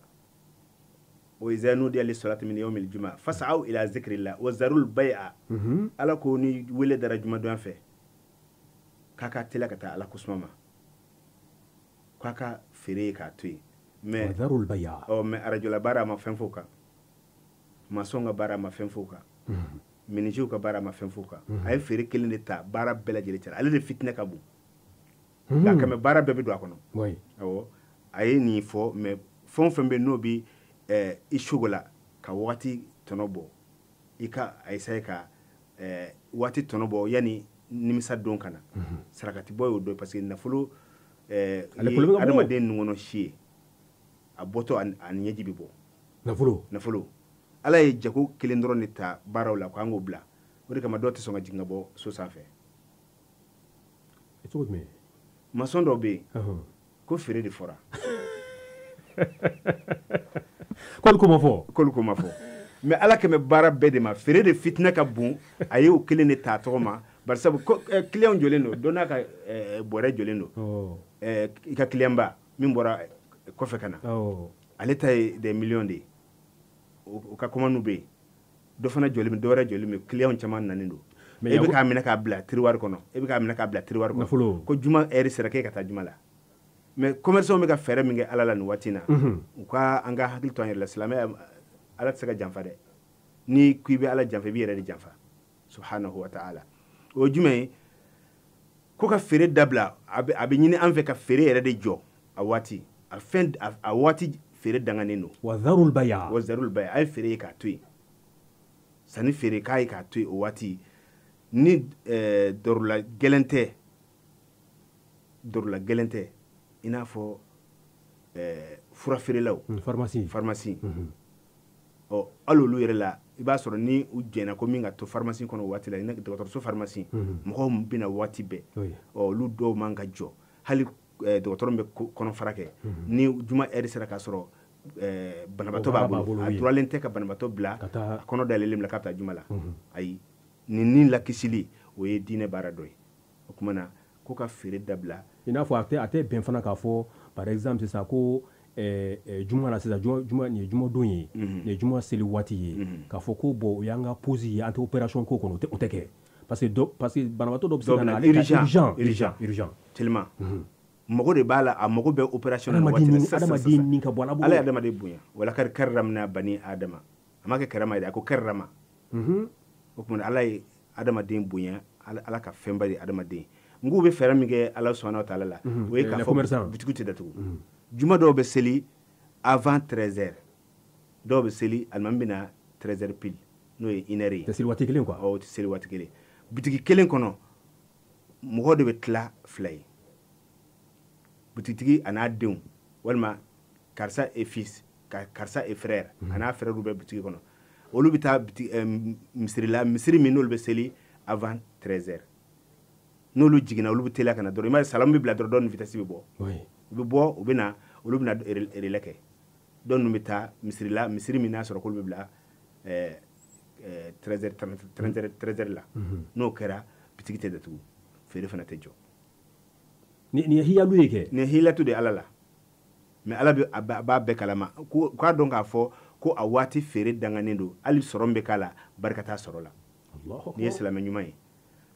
wa iza nudiya lis-salati min yawmil juma fas'aw ila zikrillah wa zarul bay'a. Ala ko ni wele dara jumadonya fɛ k'a ka teliya ka taa Ala kosuma ma, k'a ka feere k'a to yen. Mais zarul bay'a, ɔ mais arajola baara ma fɛn f'o kan, maçon ka baara ma fɛn f'o kan, menuisier ka baara ma fɛn f'o kan. A ye feere kelen de ta baara bɛɛ lajɛlen cɛla, ale de fitinɛ ka bon. Nka kɛmɛ baara bɛɛ bɛ don a kɔnɔ. Awɔ, a ye nin fɔ, mais fɛn o fɛn bɛ yen n'o bɛ i sogo la ka waati tɔnɔ bɔ, i ka a essayer ka waati tɔnɔ bɔ yanni nimisa don ka na. Sarakati bɔ y'o dɔ ye, parce que nafolo ye adamaden nunkɔnɔ si ye, a bɔtɔ a ɲɛji bɛ bɔ. Nafolo Ala ye jago kelen dɔrɔn de ta baaraw la k'an k'o bila. O de kama dɔw tɛ sɔn ka jigin ka bɔ so sanfɛ. Cogo jumɛn? Maçon dɔw bɛ yen ko feere de fɔra. K'olu ko ma fɔ. K'olu ko ma fɔ. Mais Ala kɛmɛ baara bɛɛ de ma, feere de fitinɛ ka bon, a y'o kelen de ta a tɔgɔ ma. Bari sabu client jɔlen don, dɔ n'a ka bɔrɛ jɔlen don. I ka client ba min bɔra kɔfɛ ka na, ale ta ye des millions de ye. O ka commande bɛ yen, dɔ fana jɔlen bɛ, dɔ wɛrɛ jɔlen bɛ, client caman nanen don. E bɛ k'a minɛ k'a bila tiroir kɔnɔ, e bɛ k'a minɛ k'a bila tiroir kɔnɔ. Ko juma heure sera k'e ka taa juma la. Mais commerçant bɛ ka fɛɛrɛ min kɛ Ala la nin waati in na, u ka an ka hakili to an yɛrɛ la. Silamɛya, Ala tɛ se ka janfa dɛ. N'i ko i bɛ Ala janfa, i b'i yɛrɛ de janfa. Subhanahu wa ta'ala. O ye jumɛn ye? Ko ka feere dabila, a bɛ ɲini an fɛ ka feere yɛrɛ de jɔ a waati. A fɛn a waati feere danganen don. Wa zarul bay'a. Wa zarul bay'a, a ye feere ye k'a to yen. Sanni feere k'a ye k'a to yen o waati. Ni dɔrɔla gɛlɛn tɛ, dɔrɔla gɛlɛn tɛ, i n'a fɔ fura feerelaw. Pharmacie. Ɔ hali olu yɛrɛ la, i b'a sɔrɔ ni u jɛnna ko min ka to pharmacie kɔnɔ o waati la, dɔgɔtɔrɔso pharmacie, mɔgɔw bɛna waati bɛɛ. Ɔ olu dɔw man ka jɔ. Hali dɔgɔtɔrɔ min bɛ kɔnɔfara kɛ, ni juma heure sera k'a sɔrɔ banabaatɔ b'a bolo, a duralen tɛ ka banabaatɔ bila a kɔnɔ dayɛlɛlen bila k'a bɛ taa juma la. Ayi, nin ni lakisili o ye diinɛ baara dɔ ye. O tuma na ko ka feere dabila. I n'a fɔ a tɛ bɛn fana k'a fɔ par exemple sisan ko juma la sisan, juma nin ye jumadon ye, nin ye juma seli waati ye, k'a fɔ ko bon o y'an ka pause ye, an tɛ opération ko kɔnɔ, o tɛ kɛ. Parce que banabaatɔ dɔ bɛ se ka na ale ka urgent tellement mago de b'a la, a mago bɛ opération na waati la sisan. Adamaden ni ka bɔ Ala bolo. Ala ye adamaden bonya. Walakad karramna bani Adama. A ma kɛ karama ye dɛ, a ko karrama. O tuma Ala ye adamaden bonya, Ala ka fɛnba de adamaden. N k'u bɛ fɛɛrɛ min kɛ Ala subahana wa taala la, o ye k'a fɔ boutique tɛ datugu. Juma dɔw bɛ seli avant 13h, dɔw bɛ seli alimami bɛ na 13h pile, n'o ye 1h ye. Tɛ seli waati kelen quoi. Ɔ o tɛ seli waati kelen. Boutique kelen kɔnɔ mɔgɔ de bɛ tila fila ye. Butigitigi a n'a denw, walima karisa et fils, karisa et frère, a n'a frère bɛ boutique kɔnɔ. Olu bɛ taa misiri la, misiri min n'olu bɛ seli avant 13h. N'olu jiginna, olu bɛ teliya ka na dɔrɔn. I m'a ye salamu bɛ bila dɔrɔn, dɔw ni vitesse bɛ bɔ. U bɛ bɔ, u bɛ na, olu bɛ na relais kɛ. Dɔw ninnu bɛ taa misiri la, misiri min n'a sɔrɔ k'olu bɛ bila 13h 13h la. N'o kɛra, bitigi tɛ datugu, feere fana tɛ jɔ. Nin ye hiyalu ye kɛ. Nin ye hiyatu de Ala la. Mais Ala bɛ a b'a bɛɛ kalama. K'a dɔn k'a fɔ ko a waati feere danganen don, hali sɔrɔ min bɛ k'a la, barika t'a sɔrɔ la. N'i ye silamɛ ɲuman ye.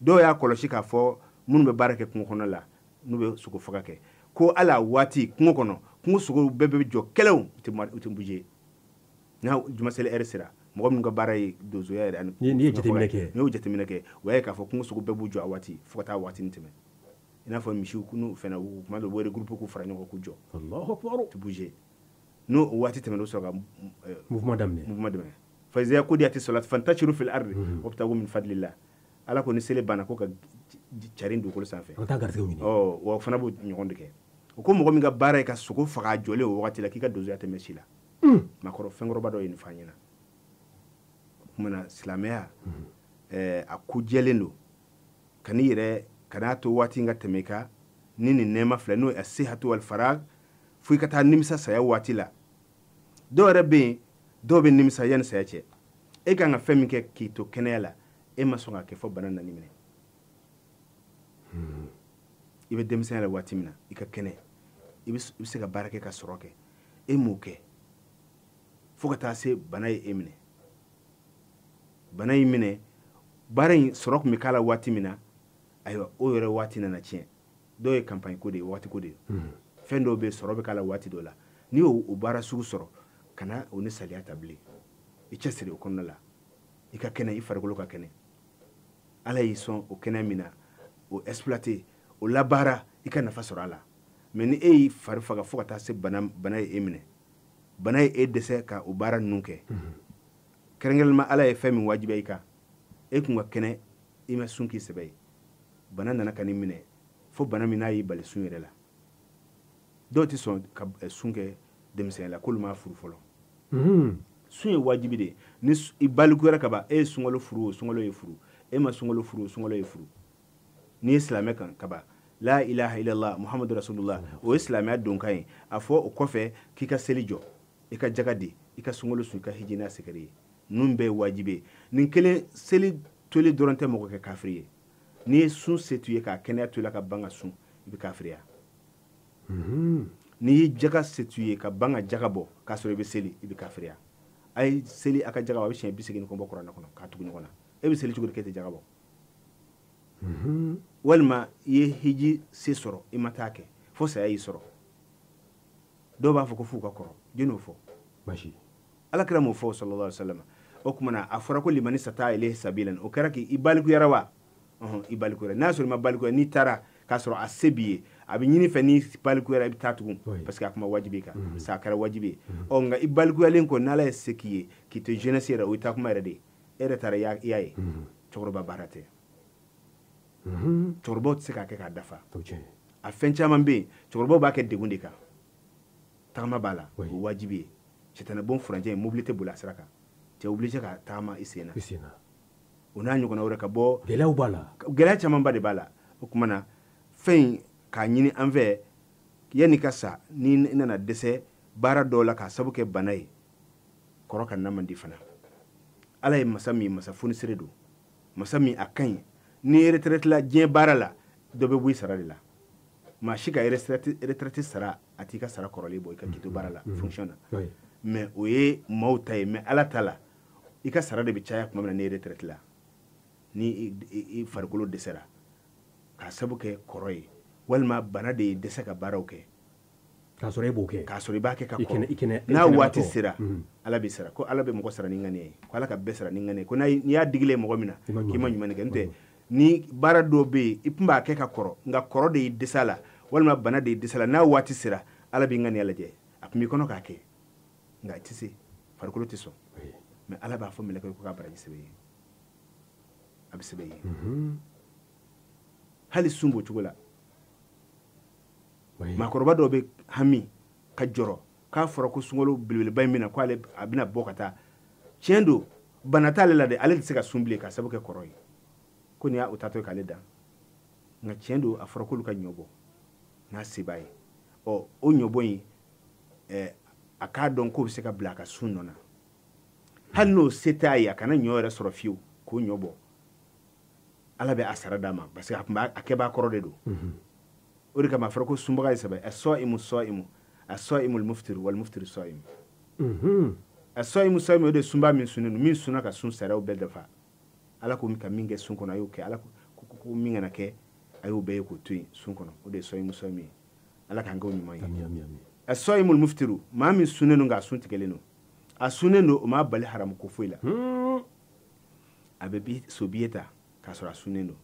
Dɔw y'a kɔlɔsi k'a fɔ minnu bɛ baara kɛ kungo kɔnɔ la, n'u bɛ sogo faga kɛ, ko hali a waati kungo kɔnɔ, kungo sogo bɛɛ bɛ jɔ kɛlɛw, u tɛ bouger. N'a juma seli heure sera, mɔgɔ minnu ka baara ye donsoya yɛrɛ ani n'i ye jateminɛ kɛ, n'i y'o jateminɛ kɛ, o y'a ye k'a fɔ kungo sogo bɛɛ b'u jɔ a waati fo ka taa waati nin tɛmɛ. I n'a fɔ misiw n'u fɛnɛ, kuma dɔw u b'o regrouper k'u fara ɲɔgɔn kan k'u jɔ. Allahu akbar. Tɛ bouger. N'o waati tɛmɛna, u bɛ sɔrɔ ka mouvement daminɛ. Mouvement daminɛ. Fa iza qudiyati salat fantashiru fil ardi wabtagu min fadlillah. Ala ko ni seli banna ko ka carin dugukolo sanfɛ. An ka taa garisɛgɛw ɲini. Ɔ wa o fana b'o ɲɔgɔn de kɛ. O ko mɔgɔ min ka baara ye ka sogo faga a jɔlen o wagati la, k'i ka donsoya tɛ mɛn si la. Maakɔrɔ fɛnkɔrɔba dɔ ye nin fɔ an ɲɛna. O tuma na silamɛya, a ko jɛlen don. Kan'i yɛrɛ kan'a to waati in ka tɛmɛ i kan ni nin nɛɛma filɛ n'o ye asihatu wal farag, fo i ka taa nimisa saya waati la. Dɔw yɛrɛ bɛ yen, dɔw bɛ nimisa yanni saya cɛ. E kan ka fɛn min kɛ k'i to kɛnɛya la, E ma sɔn k'a kɛ fo bana nana minɛ. I bɛ denmisɛnya la waati min na, i ka kɛnɛ, i bɛ se ka baara kɛ ka sɔrɔ kɛ, e m'o kɛ fo ka taa se bana ye e minɛ. Bana y'i minɛ, baara in sɔrɔ tun bɛ k'a la waati min na, ayiwa o yɛrɛ waati nana tiɲɛ. Dɔw ye campagne ko de ye, waati ko de ye. Fɛn dɔw bɛ yen, sɔrɔ bɛ k'a la waati dɔ la. N'i y'o baara sugu sɔrɔ, kana o ni saliya ta bilen. I cɛsiri o kɔnɔna la, i ka kɛnɛ, i farikolo ka kɛnɛ. Ala y'i sɔn o kɛnɛ min na, o exploiter, o labaara, i ka nafa sɔrɔ a la. Mais ni e y'i fari faga fo ka taa se bana ye e minɛ, bana ye e dɛsɛ ka o baara ninnu kɛ. Kɛrɛnkɛrɛnnenya Ala ye fɛn min wajibiya i kan, e kun ka kɛnɛ, i ma sun k'i sɛbɛ ye. Bana nana ka n'i minɛ fo bana min n'a y'i bali sun yɛrɛ la. Dɔw tɛ sɔn ka sun kɛ denmisɛnya la, k'olu m'a furu fɔlɔ. Sun ye wajibi de ye. Ni i balikuyara ka ban, e ye sunkalo furu o, sunkalo ye furu. E ma sunkalo furu o, sunkalo ye furu. N'i ye silamɛ kan ka ban, la ilaha illallah muhammadu rasulullah, o ye silamɛya donkan ye. A fɔ o kɔfɛ k'i ka seli jɔ, i ka jaga di, i ka sunkalo sun, i ka hiji n'a sɛgɛrɛ ye. Ninnu bɛɛ ye wajibi ye. Nin kelen seli toli dɔrɔn tɛ mɔgɔ kɛ kafiri ye. N'i ye sun se t'u ye k'a kɛnɛya to i la ka ban ka sun, i bɛ kafiriya. N'i ye jaga se t'u ye ka ban ka jaga bɔ k'a sɔrɔ i bɛ seli, i bɛ kafiriya. A ye seli a ka jaga bɔ, a bɛ siɲɛ 80 bɔ kuranɛ kɔnɔ k'a tugu ɲɔgɔn na. E bɛ seli cogo di k'e tɛ jaga bɔ? Walima i ye hiji se sɔrɔ, i ma taa kɛ fo saya y'i sɔrɔ. Dɔw b'a fɔ ko f'u ka kɔrɔ, jɔn y'o fɔ? Basi. Ala kira m'o fɔ sallallahu alaihi wasallam. O tuma na a fɔra ko limani sata ilayhi sabilan, o kɛra k'i balikuyara wa? I balikuyara. N'a sɔrɔ i ma balikuya, n'i taara k'a sɔrɔ a se b'i ye, a bɛ ɲini fɛ n'i balikuyara i bɛ taa tugun, parce que a kuma wajibi kan, sa a kɛra wajibi ye. Ɔ nka i balikuyalen kɔ, n'Ala ye se k'i ye, k'i to jeunesse yɛrɛ, o ye taa kuma yɛrɛ de ye. E yɛrɛ taara i y'a ye, cɛkɔrɔba baara tɛ. Cɛkɔrɔbaw tɛ se k'a kɛ k'a dafa. A fɛn caman bɛ yen, cɛkɔrɔbaw b'a kɛ degun de kan. Tagama b'a la, o ye wajibi ye. Sitanɛbon furancɛ in, mobili tɛ boli a sira kan. Tu es obligé ka tagama i sen na. O n'a ɲɔgɔnna wɛrɛ ka bɔ. Gɛlɛyaw b'a la. Gɛlɛya camanba de b'a la. O tuma na fɛn in k'a ɲini an fɛ, yanni ka sa, ni i nana dɛsɛ baara dɔw la k'a sababu kɛ bana ye, kɔrɔ ka na man di fana. Ala ye masa min ye, masa fonisere don. Masa min a ka ɲi. Ni retraite la diɲɛ baara la, dɔ bɛ bɔ i sara de la. Maa si ka retraite sara, a t'i ka sara kɔrɔlen bɔ i ka k'i to baara la, fonction na. Mais o ye maaw ta ye, mais Ala ta la, i ka sara de bɛ caya tuma min na ni retraite la. Ni i farikolo dɛsɛra k'a sababu kɛ kɔrɔ ye, walima bana de ye dɛsɛ ka baaraw kɛ. K'a sɔrɔ e b'o kɛ. K'a sɔrɔ i b'a kɛ ka kɔrɔ. N'a waati sera, Ala b'i sara. Ko Ala bɛ mɔgɔ sara ni ŋaniya ye. Ko Ala ka bɛɛ sara ni ŋaniya ye. Ko n'i y'a digilen mɔgɔ min na, k'i ma ɲuman kɛ. N'o tɛ, ni baara dɔw bɛ yen, i tun b'a kɛ ka kɔrɔ, nka kɔrɔ de y'i dɛsɛ a la, walima bana de y'i dɛsɛ a la. N'a waati sera, Ala b'i ŋaniya lajɛ. A tun b'i kɔnɔ k'a kɛ, nka i tɛ se, farikolo tɛ sɔn. Mais Ala b'a fɔ mɛlɛkɛ ko k'a baraji sɛbɛn i ye. A bɛ sɛbɛn i ye. Hali sun b'o cogo la. Maakɔrɔba dɔw bɛ hami ka jɔrɔ k'a fɔra ko sunkalo belebeleba in bɛna, ko ale a bɛna bɔ ka taa. Tiɲɛ don, bana t'ale la dɛ, ale tɛ se ka sun bilen k'a sababu kɛ kɔrɔ ye. Ko nin y'a o taatɔ ye k'ale dan. Nka tiɲɛ don, a fɔra k'olu ka ɲɔ bɔ n'a se b'a ye. Ɔ o ɲɔbɔ in, a k'a dɔn k'o bɛ se ka bila a ka sun nɔ na. Hali n'o se t'a ye, a kana ɲɔ yɛrɛ sɔrɔ fiyewu k'o ɲɔ bɔ. Ala bɛ a sara d'a ma, parce que a tun b'a a kɛbaa kɔrɔ de don. O de kama a fɔra ko sunbaga ye saba ye. As-saimu as-saimu, as-saimu al-muftiru wal-muftiru as-saimu. As-saimu as-saimu, o de ye sunba min sunnen don, min sunna ka sun sariyaw bɛɛ dafa. Ala ko ka min kɛ sun kɔnɔ, a y'o kɛ. Ala ko min kana kɛ, a y'o bɛɛ ye k'o to yen sun kɔnɔ. O de ye saimu as-saimu ye. Ala k'an kɛ o ɲuman ye. As-saimu al-muftiru, maa min sunnen don nka a sun tigɛlen don. A sunnen don, o m'a bali haramu ko foyi la. A bɛ so biye ta k'a sɔrɔ a sunnen don.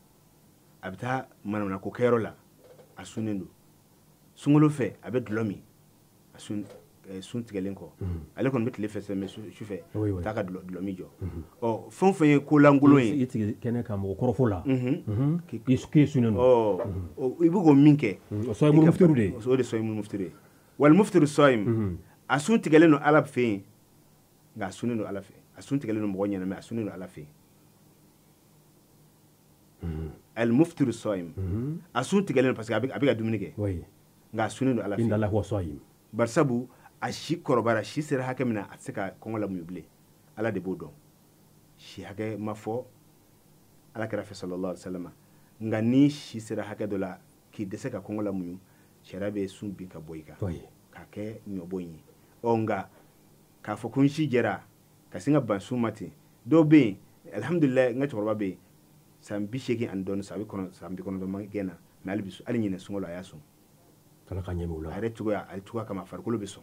A bɛ taa manamanako kɛyɔrɔ la, a sunnen don. Sunkalo fɛ, a bɛ dɔlɔ min, a sun tigɛlen kɔ. Ale kɔni bɛ tile fɛ mais su fɛ, taa ka dɔlɔ min jɔ. Ɔ fɛn o fɛn ye ko lankolon ye. I sigi kɛnɛ kan mɔgɔ kɔrɔfɔ la. K'i sunnen don. Ɔ i bɛ k'o min kɛ. O saimu muftiru de ye. O de ye saimu muftiru ye. Wal muftiru saim. A sun tigɛlen don Ala fɛ yen, nka a sunnen don Ala fɛ. A sun tigɛlen don mɔgɔ ɲɛna, mais a sunnen don Ala fɛ yen. Al muftiru saim. A sun tigɛlen don parce que a bɛ ka dumuni kɛ. Nka a sunnen don Ala fɛ. Inna Allaha huwa saim. Barisabu a si kɔrɔbayara, si sera hakɛ min na, a tɛ se ka kɔngɔ lamuɲu bilen. Ala de b'o dɔn. Si hakɛ ma fɔ, Ala kira fɛ sallallahu alaihi wasallam. Nka ni si sera hakɛ dɔ la k'i dɛsɛ ka kɔngɔ lamuɲu, sariya bɛ sun bin ka bɔ i kan k'a kɛ ɲɔbon ye. Ɔ nka k'a fɔ ko n si jɛra ka sin ka ban sun ma ten, dɔw bɛ yen, alhamdulilayi, n ka cɛkɔrɔba bɛ yen, san 80 ani dɔɔnin, a bɛ san 90 ma gɛn na, mais hali bi hali ɲinɛ sunkalo a y'a sun. Ala ka ɲɛ o la. A yɛrɛ cogoya, a cogoya kama farikolo bɛ sɔn.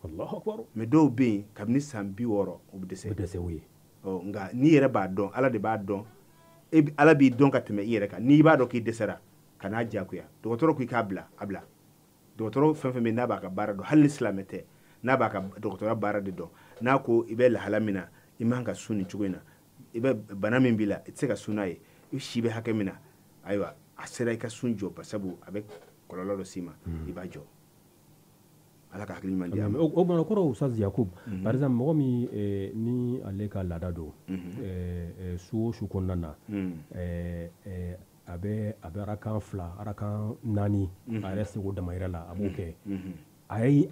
Allahu akbar. Mais dɔw bɛ yen kabini san 60 u bɛ dɛsɛ. U bɛ dɛsɛ, oui. Ɔ nka n'i yɛrɛ b'a dɔn, Ala de b'a dɔn, Ala b'i dɔn ka tɛmɛ i yɛrɛ kan. N'i b'a dɔn k'i dɛsɛra, kan'a diyagoya. Dɔgɔtɔrɔ ko i k'a bila, a bila. Dɔgɔtɔrɔ fɛn fɛn bɛ yen n'a b'a ka baara dɔn, hali ni silamɛ tɛ, n'a b'a ka dɔgɔtɔrɔya baara de dɔn, n'a ko i bɛ lahala min na, i man ka sun nin cogo in na, i bɛ bana min b'i la, i tɛ se ka sun n'a ye, i si bɛ hakɛ min na, ayiwa a sera i ka sun jɔ, sabu a bɛ kɔlɔlɔ dɔ s'i ma, i b'a jɔ. Ala ka hakili ɲuman di an ma. O bana kɔrɔ Ustaz Yakub, par exemple mɔgɔ min ni ale ka laada don, su o su kɔnɔna na, a bɛ arakan 2, arakan 4, a yɛrɛ seko damayira la, a b'o kɛ. A ye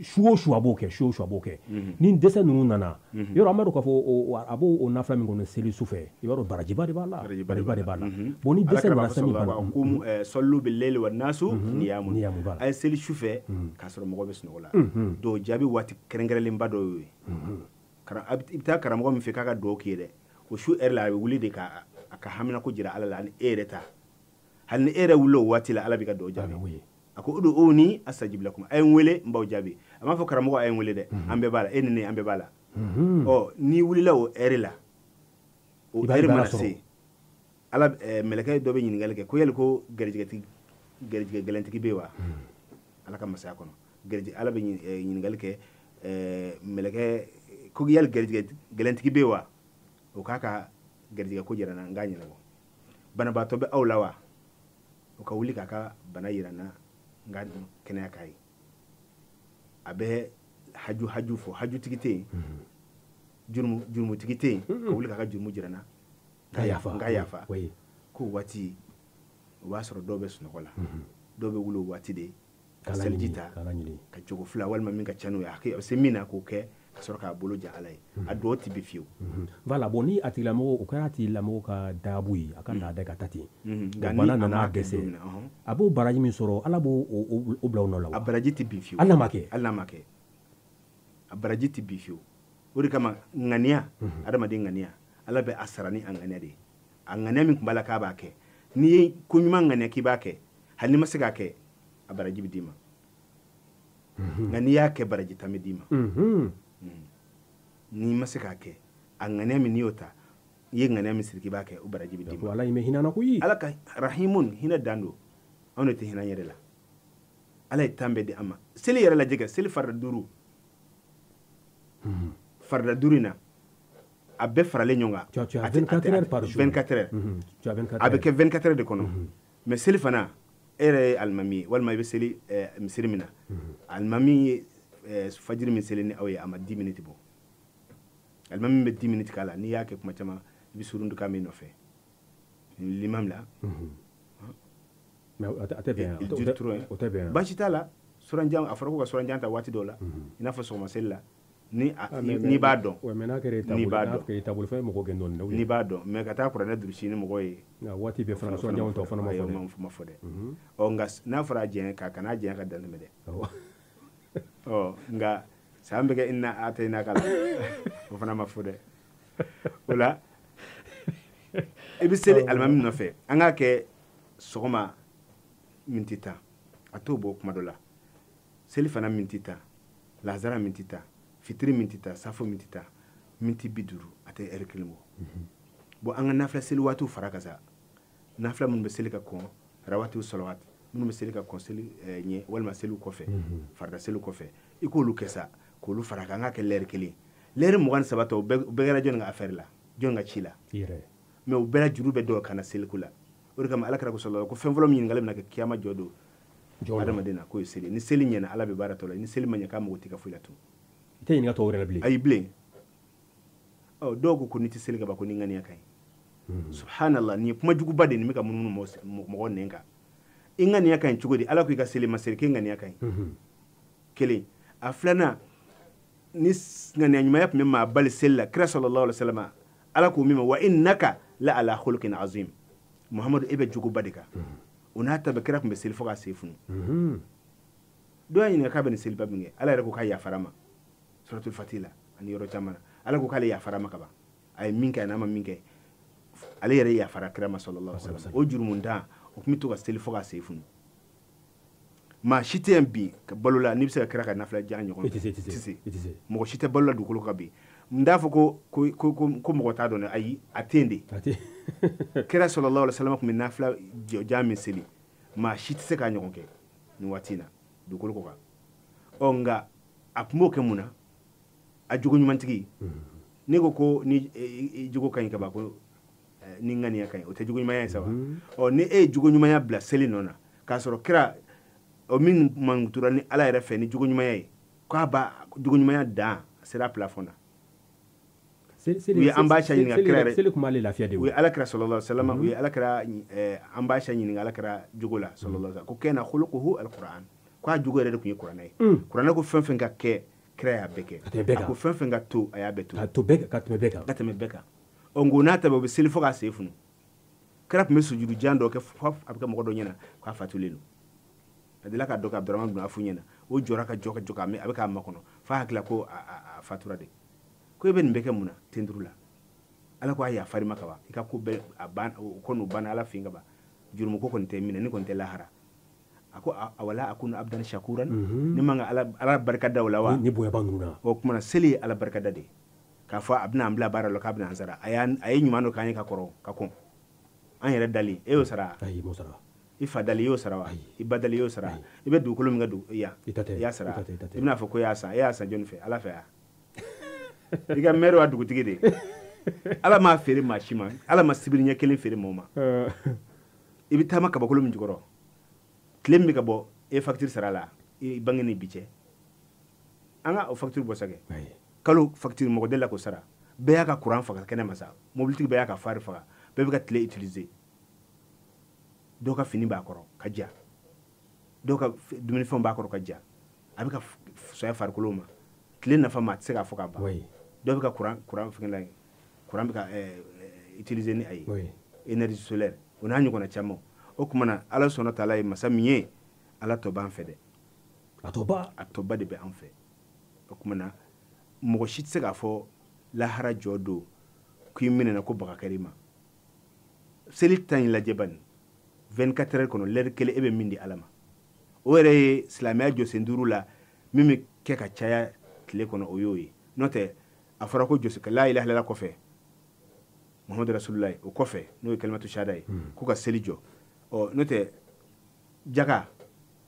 su o su a b'o kɛ, su o su a b'o kɛ. Ni dɛsɛ ninnu nana, yɔrɔ an b'a dɔn k'a fɔ a b'o nafila min kɔnɔ seli su fɛ, i b'a dɔn barajiba de b'a la, barajiba de b'a la. Bon ni dɛsɛ nana sami bana, ko sallu bil layli wan nasu niyamun, a ye seli su fɛ k'a sɔrɔ mɔgɔ bɛ sunɔgɔ la. Donc jaabi waati kɛrɛnkɛrɛnlenba dɔ y'o ye. I bɛ taa karamɔgɔ min fɛ k'a ka dugawu k'i ye dɛ, o su heure la a bɛ wuli de ka a ka haminako jira Ala la ani e yɛrɛ ta. Hali ni e yɛrɛ wulila o waati la, Ala b'i ka dugawu jaabi. A ko ud'uni astajib lakum, a ye n wele n b'aw jaabi. A m'a fɔ karamɔgɔ a ye n wele dɛ, an bɛɛ b'a la, e ni ne an bɛɛ b'a la. Ɔ n'i wulila o heure la, o heure mana se, Ala mɛlɛkɛ dɔ bɛ ɲininkali kɛ ko yali ko garijɛgɛ gɛlɛntigi bɛ yen wa? Ala ka masaya kɔnɔ garijɛgɛ, Ala bɛ ɲininkali kɛ mɛlɛkɛ ko yali garijɛgɛ gɛlɛntigi bɛ yen wa? O k'a ka garijɛgɛ ko jira n na, n k'a ɲɛnabɔ. Banabaatɔ bɛ aw la wa? O ka wuli k'a ka bana jira n na, n ka kɛnɛya k'a ye. A bɛ haju fɔ, hajutigi tɛ yen, jurumutigi tɛ yen, ka wuli k'a ka jurumu jira n na, n ka yafa. K'o waati o b'a sɔrɔ dɔw bɛ sunɔgɔ la, dɔw bɛ wuli o waati de ka seliji ta, ka cogo fila walima min ka ca n'o ye, a bɛ se min na k'o kɛ ka sɔrɔ k'a bolo ja Ala ye. A dɔw tɛ bi fiyewu. Voilà, bon ni a tigilamɔgɔ, o kɛra a tigilamɔgɔ ka daabu ye, a ka laada ka taa ten. Bana nana dɛsɛ, a b'o baraji min sɔrɔ, Ala b'o bila o nɔ la wa? A baraji tɛ bin fiyewu. Hali n'a ma kɛ. Hali n'a ma kɛ. A baraji tɛ bin fiyewu. O de kama ŋaniya, adamaden ŋaniya, Ala bɛ a sara ni a ŋaniya de ye. A ŋaniya min tun b'a la k'a b'a kɛ, n'i ye ko ɲuman ŋaniya k'i b'a kɛ, hali n'i ma se k'a kɛ, a baraji bɛ d'i ma. Nka n'i y'a kɛ, baraji tan bɛ d'i ma. N'i ma se k'a kɛ, a ŋaniya min n'i y'o ta, i ye ŋaniya min siri k'i b'a kɛ, o baraji bɛ d'i ma. Ala in bɛ hinɛ na koyi. Ala ka rahimun, hinɛ dan don. Anw de tɛ hinɛ an yɛrɛ la. Ala ye tan bɛɛ di an ma. Seli yɛrɛ lajɛ kɛ, seli farida 5. Farida 5 in na, a bɛɛ faralen ɲɔgɔn kan. Tu as 24 heures par jour. 24 heures. A bɛ kɛ 24 heures de kɔnɔ. Mais seli fana, e yɛrɛ ye alimami ye, walima i bɛ seli misiri min na, alimami ye fajiri min seli ni aw ye, a ma 10 minutes bɔ. Alimami bɛ 10 minutes k'a la, n'i y'a kɛ kuma caman, i bɛ surun kan min nɔfɛ. L'imam la. Mais a tɛ bɛn. O tɛ bɛn. Baasi t'a la, suranjan, a fɔra ko ka suranjan ta waati dɔw la, i n'a fɔ sɔgɔma seli la. Ni n'i b'a dɔn. Mais n'a kɛra n'i b'a dɔn. N'i taabolo fɛn mɔgɔ gɛn dɔɔnin. N'i b'a dɔn, mais ka taa kuranɛ durusi ni mɔgɔ ye. Nka waati bɛɛ fana suranjan ta o fana ma fɔ dɛ. O ma fɔ dɛ. Ɔ nka n'a fɔra a jɛn ka kan'a jɛn ka dan tɛmɛ dɛ. Ɔ nka san bɛ kɛ ina a tɛ ina k'a la, o fana ma fɔ dɛ. O la i bɛ seli alimami nɔfɛ, an k'a kɛ sɔgɔma minti 10, a t'o bɔ kuma dɔ la. Seli fana minti 10, lazara minti 10, fitiri minti 10, safo minti 10, minti 50, a tɛ heure kelen bɔ. Bon an ka nafila seli waatiw fara kan sa. Nafila minnu bɛ seli ka kɔn, rawatiw salawat, minnu bɛ seli ka kɔn seli ɲɛ walima seliw kɔfɛ, farida seliw kɔfɛ, i k'olu kɛ sa, k'olu fara kan, an k'a kɛ lɛri kelen. Lɛri 23 tɔ, o bɛɛ kɛra jɔnni ka affaire la, jɔnni ka ci la. Mais o bɛɛ la juru bɛ dɔw kan na seliko la. O de kama Ala kira ko sallallahu, ko fɛn fɔlɔ min ɲininkali bɛna kɛ kiyama jɔ don adamaden na, k'o ye seli. Ni seli ɲɛna, Ala bɛ baara tɔ la. Ni seli ma ɲɛ, k'a mago t'i ka foyi la tun. I tɛ ɲininka tɔw yɛrɛ la bilen. Ayi bilen. Ɔ dɔw ko n'i tɛ seli ka ban ko ni ŋaniya ka ɲi. Subhanallah, nin ye kuma juguba de ye, nin bɛ ka munumunu mɔgɔ nɛn kan. I ŋaniya ka ɲi cogo di? Ala ko i ka seli ma seli, k'e ŋaniya ka ɲi. Kelen. A filanan, ni ŋaniya ɲumanya tun bɛ maa bali seli la, kira sallallahu alaihi wasallam, Ala k'o min ma, wa innaka la ala khuluqin azim. Muhammadu e bɛ jogoba de kan. O n'a ta bɛɛ kira tun bɛ seli fo k'a sen funu. Dɔ y'a ɲininka k'a bɛ nin seliba min kɛ, Ala yɛrɛ ko k'a yafara ma. Suratul Fatih la ani yɔrɔ caman na. Ala ko k'ale yafara ma kaban. A ye min kɛ n'a ma min kɛ, ale yɛrɛ yafara kira ma sallallahu alaihi wasallam. O jurumuntan o tun bɛ to ka seli fo k'a sen funu. Maa si tɛ yan bi ka balo la n'i bɛ se ka kira ka nafila jan ɲɔgɔn. I tɛ se. Mɔgɔ si tɛ balo la dugukolo kan bi. N t'a fɔ ko mɔgɔ t'a dɔn dɛ, ayi a tɛ yen de. Kira sallallahu alaihi wasallam tun bɛ nafila jan min seli, maa si tɛ se k'a ɲɔgɔn kɛ nin waati in na dugukolo kɔ kan. Ɔ nka a tun b'o kɛ mun na? A jogo ɲumantigi. Ne ko ni jogo ka ɲi ka ban ko ni ŋaniya ka ɲi, o tɛ jogo ɲumanya ye sa wa? Ɔ ni e ye jogo ɲumanya bila seli nɔ na k'a sɔrɔ kira o min mankutura ni Ala yɛrɛ fɛ ni jogo ɲumanya ye, k'a b'a jogo ɲumanya dan a sera plafond na. U ye an b'a ɲininka kira yɛrɛ. Seli tun b'ale lafiya de. U ye Ala kira sallallahu alaihi wasallam, u ye Ala kira an b'a ɲininka Ala kira jogo la sallallahu alaihi wasallam, ko kana khuluquhu alquran, k'a jogo yɛrɛ de tun ye kuranɛ ye. Kuranɛ ko fɛn fɛn ka kɛ kira y'a bɛɛ kɛ, a ko fɛn fɛn ka to a y'a bɛɛ to. Ka tɛmɛ bɛɛ kan. Ka tɛmɛ bɛɛ kan. Ɔ nko n'a ta bɛɛ u bɛ seli fo k'a sen funu. Kira tun bɛ sujudu jan dɔ kɛ fo a bɛ kɛ mɔgɔ dɔ ɲɛna k'a fatulen don. A delila ka dɔ kɛ Abdurahman bin Afu ɲɛna, o jɔra ka jɔ ka jɔ a bɛ k'a makɔnɔ f'a hakili la ko a fatura de. Ko e bɛ nin bɛɛ kɛ mun na tenturu la? Ala ko a yafar'i ma ka ban, i ka ko bɛɛ a ban, o ko n'o banna Ala fɛ yen ka ban, jurumu ko kɔni tɛ minɛ, ni kɔni tɛ lahara. A ko awala akunu abdan shakuran, ne man ka Ala barika da o la wa? Ni bonyaba ninnu na. O kuma na seli ye Ala barika da de ye. K'a fɔ a bɛna an bila baara la k'a bɛna an sara, a ye ɲuman dɔ k'an ye ka kɔrɔ ka kɔn an yɛrɛ dalen, e y'o sara? Ayi, m'o sara. I fa dalen i y'o sara wa? I ba dalen i y'o sara? I bɛ dugukolo min ka yan, i y'a sara? I bɛna fɔ ko i y'a san, e y'a san jɔnni fɛ? Ala fɛ yan. I ka maire wa dugutigi de. Ala m'a feere maa si ma, Ala ma sibiri ɲɛ kelen feere mɔgɔ ma. I bɛ taama kabakolo min jukɔrɔ, tile min bɛ ka bɔ e facture sara la, i bange ni bi cɛ, an ka o facture bɔ sa kɛ. Kalo facture mɔgɔ delila k'o sara, bɛɛ y'a ka courant faga kɛnɛ ma sa, mobilitigi bɛɛ y'a ka phare faga, bɛɛ bɛ ka tile utiliser. Dɔw ka fini b'a kɔrɔ ka ja, dɔw ka dumunifɛnw b'a kɔrɔ ka ja, a bɛ ka soya farikolo ma. Tile nafa ma a tɛ se k'a fɔ ka ban. Dɔw bɛ ka courant fɛngɛ la, courant bɛ ka utiliser ni a ye, énergie solaire o n'a ɲɔgɔnna caman. O tuma na Ala sɔnna taala ye masa min ye, Ala tɔ b'an fɛ dɛ. A tɔba? A tɔba de bɛ an fɛ. O tuma na mɔgɔ si tɛ se k'a fɔ lahara jɔ don k'i minɛna ko baga kɛr'i ma. Seli ta in lajɛ bani, 24 heures kɔnɔ lɛri kelen e bɛ min di Ala ma, o yɛrɛ ye silamɛya jɔsen duuru la min bɛ kɛ ka caya tile kɔnɔ, o y'o ye. N'o tɛ a fɔra ko jɔsen la ilaha illallah kɔfɛ Muhammadu Rasulullah o kɔfɛ n'o ye kalimatu shahada ye, k'u ka seli jɔ. Ɔ n'o tɛ jaga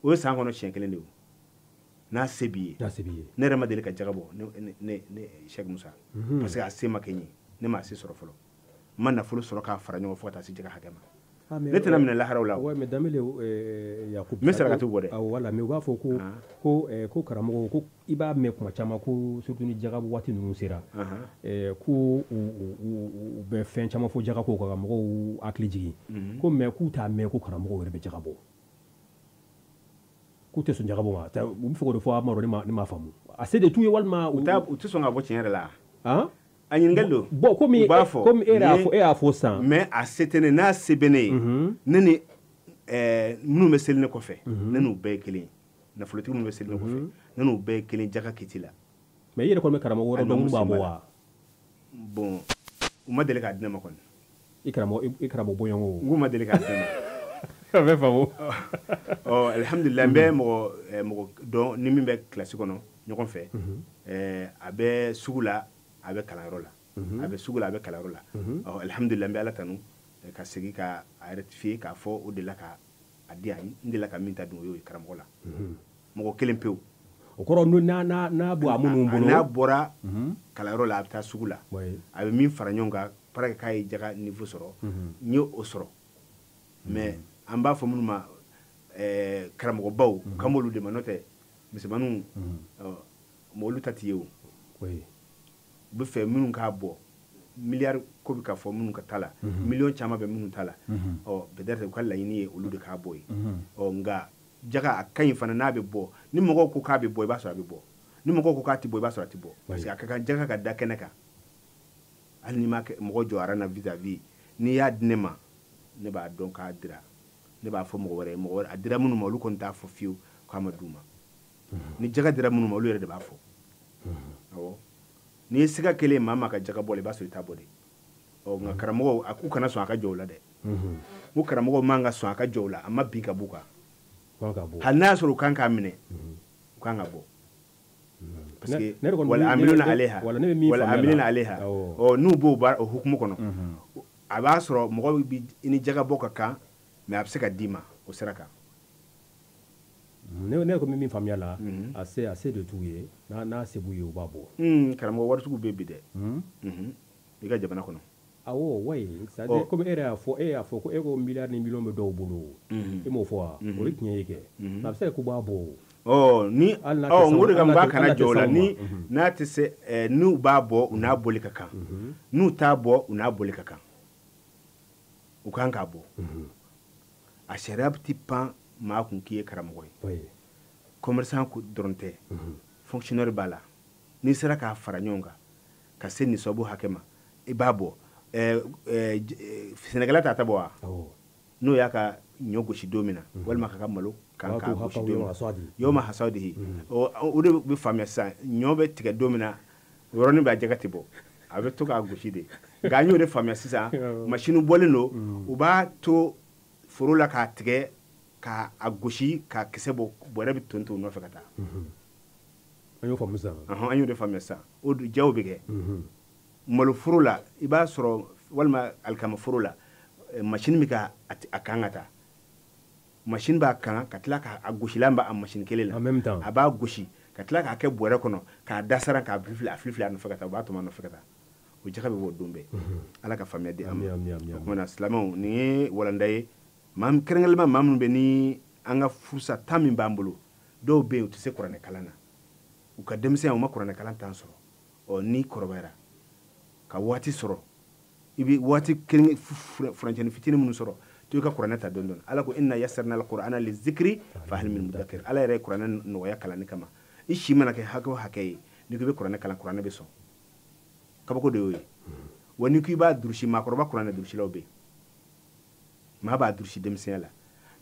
o ye san kɔnɔ siɲɛ kelen de ye, n'a se b'i ye. Ne yɛrɛ ma deli ka jaga bɔ ne Cheikh Musa, parce que a se ma kɛ n ye, ne ma se sɔrɔ fɔlɔ, n ma nafolo sɔrɔ k'a fara ɲɔgɔn fo ka taa se jaga hakɛ ma. Ne tɛna minɛ laharaw la. Ouais, mais Danbele Yakubu, n bɛ sarakati bɔ dɛ. Awɔ, voilà, mais u b'a fɔ ko karamɔgɔ ko i b'a mɛn kuma caman ko surtout ni jaga waati ninnu sera, ko u bɛ fɛn caman fɔ jaga ko kan ka mɔgɔw hakili jigin, ko mais k'u t'a mɛn ko karamɔgɔw yɛrɛ bɛ jaga bɔ, k'u tɛ sɔn jaga bɔ ma. U bɛ fɛ k'o de fɔ a ma dɔn, ne m'a faamu. A se de t'u ye walima u tɛ sɔn ka bɔ tiɲɛ yɛrɛ la. A ɲininkali don. Bon, komi e y'a fɔ sisan. Mais a se tɛ ne, n'a se bɛ ne ye, ne ni minnu bɛ seli ne kɔfɛ, ne n'u bɛɛ ye kelen ye. Nafolotigi minnu bɛ seli ne kɔfɛ, ne n'u bɛɛ ye kelen jaga kiti la. Mais i yɛrɛ kɔni bɛ karamɔgɔ wɛrɛ dɔn mun b'a bɔ wa? Bon, u ma deli k'a di ne ma kɔni. I karamɔgɔ bɔɲɔgɔn. N k'u ma deli k'a di ne ma. A bɛ faamu. Ɔ alihamudulila, n bɛ mɔgɔ dɔn ni min bɛ kilasi kɔnɔ ɲɔgɔn fɛ, a bɛ sugu la, a bɛ kalanyɔrɔ la, a bɛ sugu la, a bɛ kalanyɔrɔ la. Ɔ alihamudulila, n bɛ Ala tanu ka segin ka a rectifier k'a fɔ o delila ka a di yan, n delila ka min ta dun o y'o ye karamɔgɔ la. Mɔgɔ kelen pewu. O kɔrɔ n'a bɔ a minnu bolo. N'a bɔra kalanyɔrɔ la, a bɛ taa sugu la, a bɛ min fara ɲɔgɔn kan pour que k'a ye jaga niveau sɔrɔ, n ye o sɔrɔ. Mais an b'a fɔ minnu ma karamɔgɔbaw, k'an b'olu de ma, n'o tɛ misɛnmaninw olu ta t'i ye o. U bɛ fɛ minnu k'a bɔ miliyari ko bɛ ka fɔ minnu ka ta la, miliyɔn caman bɛ minnu ta la, ɔ peut-être u ka laɲini ye olu de k'a bɔ yen. Ɔ nka jaga a ka ɲi fana n'a bɛ bɔ, ni mɔgɔw ko k'a bɛ bɔ i b'a sɔrɔ a bɛ bɔ, ni mɔgɔw ko k'a tɛ bɔ i b'a sɔrɔ a tɛ bɔ, parce que a ka kan jaga ka da kɛnɛ kan. Hali n'i ma mɔgɔ jɔ aran na vis-à-vis, N'i y'a di ne ma, ne b'a dɔn k'a dira, ne b'a fɔ mɔgɔ wɛrɛ ye, mɔgɔ wɛrɛ a dira minnu ma, olu kɔni t'a fɔ fiyewu k'a ma d'u ma. Ni jaga dira minnu ma, olu yɛrɛ de b'a fɔ. Awɔ, n'i ye siga kelen maa ma ka jaga bɔ la, i b'a sɔrɔ i t'a bɔ de. Ɔ, nka karamɔgɔw, a k'u kana sɔn a ka jɔ o la dɛ. N ko karamɔgɔw man ka sɔn a ka jɔ o la, a ma bin ka b'u kan. Hali n'a y'a sɔrɔ u kan k'a minɛ, u kan ka bɔ. Parce que wal amiluna alayha, wal amiluna alayha. Ɔ, n'u b'o baara o hukumu kɔnɔ, a b'a sɔrɔ mɔgɔ bɛ i ni jaga bɔ ka kan, mais a bɛ se ka d'i ma o sira kan. Ne ko min faamuya la, a se de t'u ye, n'a se b'u ye, u b'a bɔ. Karamɔgɔ waritigiw bɛ bi dɛ. I ka jamana kɔnɔ. Awɔ, wayi, c'est à dire comme e yɛrɛ y'a fɔ, e y'a fɔ ko e ko miliyari ni miliyɔn bɛ dɔw bolo. E m'o fɔ wa? O ye tiɲɛ ye kɛ. Mais a bɛ se ka k'u b'a bɔ. Ɔ, ni ɔ, n ko de ka n b'a kana jɔ o la, ni n'a tɛ se, n'u b'a bɔ, u n'a boli ka kan. N'u t'a bɔ, u n'a boli ka kan. U kan k'a bɔ. A sariya tɛ pan maa kun k'i ye karamɔgɔ ye. Commerçant dɔrɔn tɛ, fonctionnaire b'a la. N'i sera k'a fara ɲɔgɔn kan ka se nisabu hakɛ ma, i b'a bɔ. Sɛnɛkɛla t'a ta bɔ wa? N'o y'a ka ɲɔ gosi don min na, walima k'a ka malo kan k'a gosi don min na, yawma hasadihi. O de bɛ faamuya sisan, ɲɔ bɛ tigɛ don min na, o yɔrɔnin bɛɛ a jɛgɛ tɛ bɔ, a bɛ to k'a gosi de. Nka an y'o de faamuya sisan, machine bɔlen don, u b'a to foro la k'a tigɛ, k'a gosi, k'a kisɛ bɔ, bɔrɛ bɛ ton ton nɔfɛ ka taa. An y'o faamu sisan. An y'o de faamuya sisan. O jaw bɛ kɛ. Maloforo la, i b'a sɔrɔ, walima alikamaforo la, machine bɛ ka a kan ka taa. Machine b'a kan ka tila k'a gosilan b'a machine kelen la. En même temps. A b'a gosi ka tila k'a kɛ bɔrɛ kɔnɔ, k'a dasara, k'a filifili, a filifili a nɔfɛ ka taa, u b'a tɔmɔ a nɔfɛ ka taa. O jaga bɛ bɔ don bɛɛ. Ala ka faamuya di an ma. O tuma na silamɛw, nin ye walanda ye. Maa kɛrɛnkɛrɛnnenya maa minnu bɛ ni an ka furusa tan min b'an bolo, dɔw bɛ yen u tɛ se kuranɛ kalan na. U ka denmisɛnya u ma kuranɛ kalan tan sɔrɔ. Ɔ, n'i kɔrɔbayara ka waati sɔrɔ, i bɛ waati kelen furancɛni fitinin minnu sɔrɔ, to i ka kuranɛ ta dɔɔni dɔɔni. Ala ko inna yassarna al-Qur'ana lizikri fahal min mudakkir. Ala yɛrɛ ye kuranɛ nɔgɔya kalanni kama. I si mana kɛ hakɛ o hakɛ ye, n'i ko i bɛ kuranɛ kalan, kuranɛ bɛ sɔn. Kabako de y'o ye. Wa n'i ko i b'a durusi, maakɔrɔba kuranɛ durusilaw bɛ yen. Maa b'a durusi denmisɛnya la.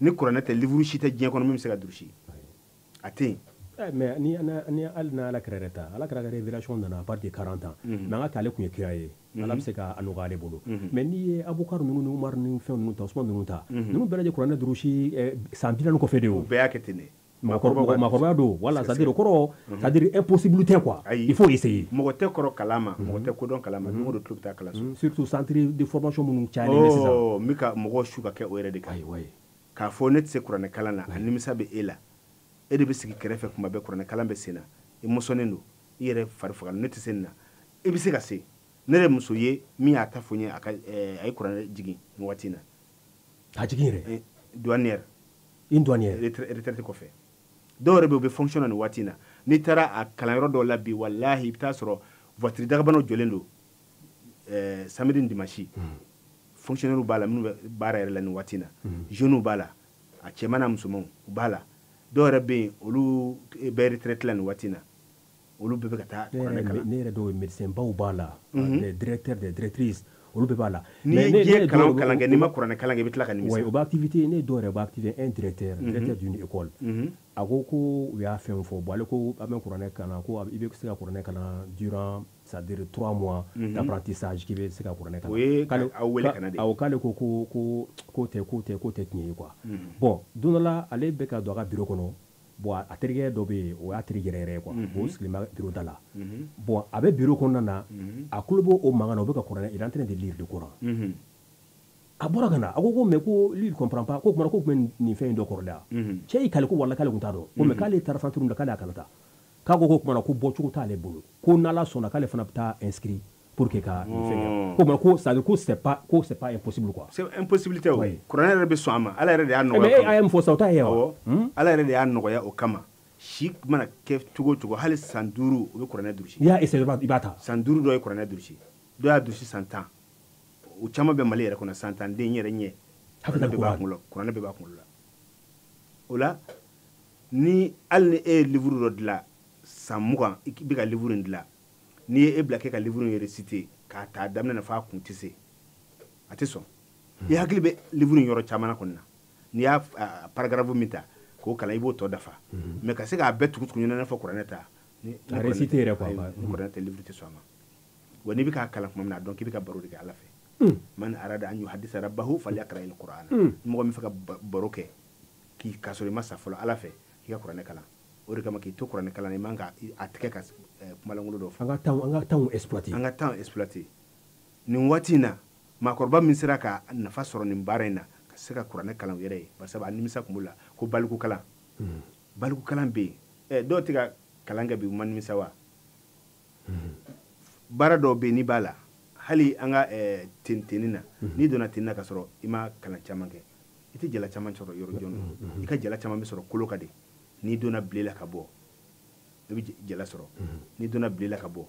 Ni kuranɛ tɛ, livre si tɛ diɲɛ kɔnɔ min bɛ se ka durusi. A tɛ yen. Mais ni hali n'a Ala kira yɛrɛ ta, Ala kira ka révélation nana à partir de 40 ans. Mais an ka k'ale kun ye kira ye. Ala bɛ se k'a nɔgɔya ale bolo. Mais n'i ye Abubakar ninnu ni Umar ni fɛn ninnu ta, Usman ninnu ta, ninnu bɛɛ lajɛlen kuranɛ durusi san 40 kɔfɛ de o. U bɛɛ y'a kɛ ten de. Maakɔrɔbaya don, voilà, c'est à dire o kɔrɔ, c'est à dire impossibilité quoi. Il faut essayer. Mɔgɔ tɛ kɔrɔ kalan ma, mɔgɔ tɛ kodɔn kalan ma, don o don tulo bɛ taa kalanso. Surtout centre de formation minnu cayalen bɛ sisan. Ɔ, n bɛ ka mɔgɔw su ka kɛ o yɛrɛ de kan. K'a fɔ ne tɛ se kuranɛ kalan na, a nimisa bɛ e la. E de bɛ sigi kɛrɛfɛ kuma bɛɛ, kuranɛ kalan bɛ sen na, i mɔsɔnnen don, i yɛrɛ fari fagalen, ne tɛ se nin na. I bɛ se ka se. Ne yɛrɛ muso ye min y'a ta fɔ n ye, a ka, a ye kuranɛ jigin nin waati in na. A jigin yɛrɛ? Douanière. Une douanière. Retraite kɔfɛ. Dɔw yɛrɛ bɛ yen, u bɛ fonction na nin waati in na. N'i taara a kalanyɔrɔ dɔw la bi, walahi, i bɛ taa sɔrɔ voiture dagabanaw jɔlen don, samedi ni dimanche. Fonctionnaire b'a la minnu bɛ baara yɛrɛ la nin waati in na. Jeunes b'a la, a cɛman n'a musomanw u b'a la. Dɔw yɛrɛ bɛ yen, olu bɛ retraite la nin waati in na. Olu bɛɛ bɛ ka taa kuranɛ kalan. Ne yɛrɛ dɔw ye médecin baw b'a la, des directeurs, des directrices, olu bɛɛ b'a la. N'i ye diɲɛ kalan o kalan kɛ, n'i ma kuranɛ kalan kɛ, i bɛ tila ka nimisa. Ouais, o b'a activité, ne dɔw yɛrɛ b'a activité, un directeur, directeur d'une école. A ko ko u y'a fɛn fɔ, bon ale ko a bɛ kuranɛ kalan, ko i bɛ se ka kuranɛ kalan durant, c'est-à-dire 3 mois d'apprentissage k'i bɛ se ka kuranɛ kalan. O ye aw wele ka na de. Awɔ, k'ale ko ko ko ko tɛ ko tɛ ko tɛ tiɲɛ ye quoi. Bon, don dɔ la ale bɛ ka don a ka bureau kɔnɔ. Bon, a terikɛ dɔ bɛ yen, o y'a teri yɛrɛ yɛrɛ quoi. O sigilen bɛ bureau da la. Bon, a bɛ bureau kɔnɔna na, a tulo b'o o mankan na, o bɛ ka kuranɛ, il est en train de lire le Coran. A bɔra ka na, a ko ko mais ko lui il comprend pas, ko kuma ko tun bɛ nin fɛn in dɔ kɔrɔlen wa? Cɛ y'i kali ko walahi k'ale tun t'a dɔn. Ko mais k'ale taara centre la, k'ale y'a kalan ta. K'a ko ko kuma na ko bɔcogo t'ale bolo. Ko n'Ala sɔnna k'ale fana bɛ taa inscrit pour que ka nin fɛn kɛ. Ko mais ko c'est à dire ko c'est pas impossible quoi. C'est impossibilité o. Kuranɛ yɛrɛ bɛ sɔn a ma, Ala yɛrɛ de y'a nɔgɔya. Mais e y'a min fɔ sisan o t'a ye wa? Awɔ. Ala yɛrɛ de y'a nɔgɔya o kama. Si mana kɛ cogo o cogo, hali san 5 o bɛ kuranɛ durusi. N'i y'a essayer i b'a ta. San 5 dɔ ye kuranɛ durusi. Dɔ y'a durusi san 10. O caman bɛ Mali yɛrɛ kɔnɔ, san 10 den yɛrɛ ɲɛ. Kuranɛ bɛɛ b'a kunkolo la, kuranɛ bɛɛ b'a kunkolo la. O la, ni hali ni e ye livre dɔ dilan san 20, i bɛ ka livre in dilan. N'i ye e bila k'e ka livre in réciter k'a ta daminɛ na f'a kun tɛ se. A A tɛ sɔn. I hakili bɛ livre in yɔrɔ caman kɔnɔ na, n'i y'a paragraphe min ta k'o kalan, i b'o tɔ dafa. Mais ka se k'a bɛɛ tugu tugu ɲɔgɔn na i n'a fɔ kuranɛ ta. A réciter yɛrɛ quoi. Ni kuranɛ tɛ, livre tɛ sɔn a ma. Wa n'i bɛ k'a kalan tuma min na, a dɔn k'i bɛ ka baro de kɛ Ala fɛ. Man arada an yuhaddisa rabbahu falyaqra al-Qur'ana. Mɔgɔ min fɛ ka baro kɛ k'i k'a sɔrɔ i ma sa fɔlɔ Ala fɛ, k'i ka kuranɛ kalan. O de kama k'i to kuranɛ kalan na, i man ka a tigɛ ka kumalankolon dɔ fɔ. An ka temps exploiter. An ka temps exploiter. Nin waati in na, maakɔrɔba min sera ka nafa sɔrɔ nin baara in na, ka se ka kuranɛ kalan u yɛrɛ ye, barisa a nimisa tun b'u la ko baliku kalan. Baliku kalan bɛ yen. Dɔw tɛ ka kalan kɛ bi, u ma nimisa wa? Baara dɔw bɛ yen, n'i b'a la, hali an ka tenni na, n'i donna tenni na ka sɔrɔ i ma kalan caman kɛ, i tɛ jala caman sɔrɔ yɔrɔ joona. I ka jala caman bɛ sɔrɔ kolo ka de. N'i donna bile la ka bɔ, i bɛ jala sɔrɔ. N'i donna bile la ka bɔ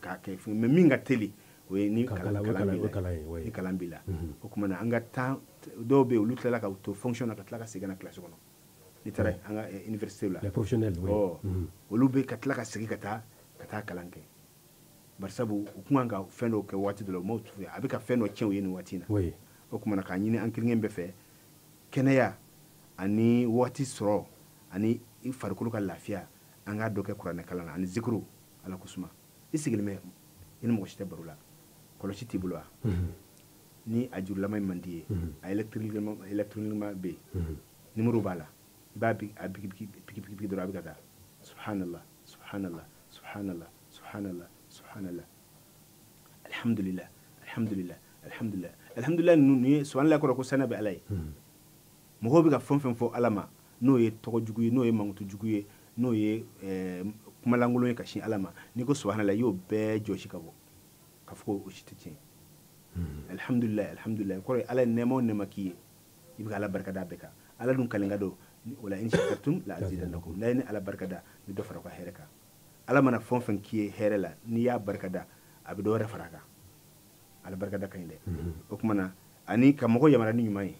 k'a kɛ fɛn, mais min ka teli, o ye ni kalan b'i la. Ni kalan b'i la. O tuma na, an ka temps, dɔw bɛ yen, olu tilala ka to fonction na ka tila ka segin ka na classe kɔnɔ. N'i taara an ka université la. Les professionnels, oui. Olu bɛ ka tila ka segin ka taa kalan kɛ. Bari sabu u kun kan ka fɛn dɔw kɛ waati dɔ la, u m'o fɛ, a bɛ ka fɛn dɔ tiɲɛ u ye nin waati in na. O tuma na, k'a ɲini an kelen bɛɛ fɛ, kɛnɛya ani waati sɔrɔ ani i farikolo ka lafiya, an k'a dɔ kɛ kuranɛ kalan na ani zikiru. Ala ko suma, i sigilen bɛ, i ni mɔgɔ si tɛ baro la, kɔlɔsi t'i bolo wa? Ni a jurulama in man di ye, a électroniquement bɛ yen, numéro b'a la, i b'a a bigi bigi bigi bigi dɔrɔn, a bɛ ka taa subhanallah subhanallah subhanallah subhanallah subhanallah, alhamdulillah alhamdulillah alhamdulillah alhamdulillah. Ninnu ye subhanallah kɔrɔ ko sɛnɛ bɛ Ala ye. Mɔgɔw bɛ ka fɛn fɛn fɔ Ala ma, n'o ye tɔgɔ jugu ye, n'o ye mankutu jugu ye, n'o ye kumalankolon ye ka sin Ala ma, n'i ko subhanallah, i y'o bɛɛ jɔsi ka bɔ, ka fɔ ko o si tɛ tiɲɛ. Alhamdulillah alhamdulillah kɔrɔ ye Ala ye nɛɛma o nɛɛma k'i ye, i bɛ ka Ala barika da a bɛɛ kan. Ala dun kalenka don, wala in shakartum la azidannakum. N'a ye ni Ala barika da, n bɛ dɔ fara u ka hɛrɛ kan. Ala mana fɛn o fɛn k'i ye hɛrɛ la, n'i y'a barika da, a bɛ dɔ wɛrɛ fara a kan. Ala barika da ka ɲi dɛ. O tuma na, ani ka mɔgɔ yamaruya ni ɲuman ye.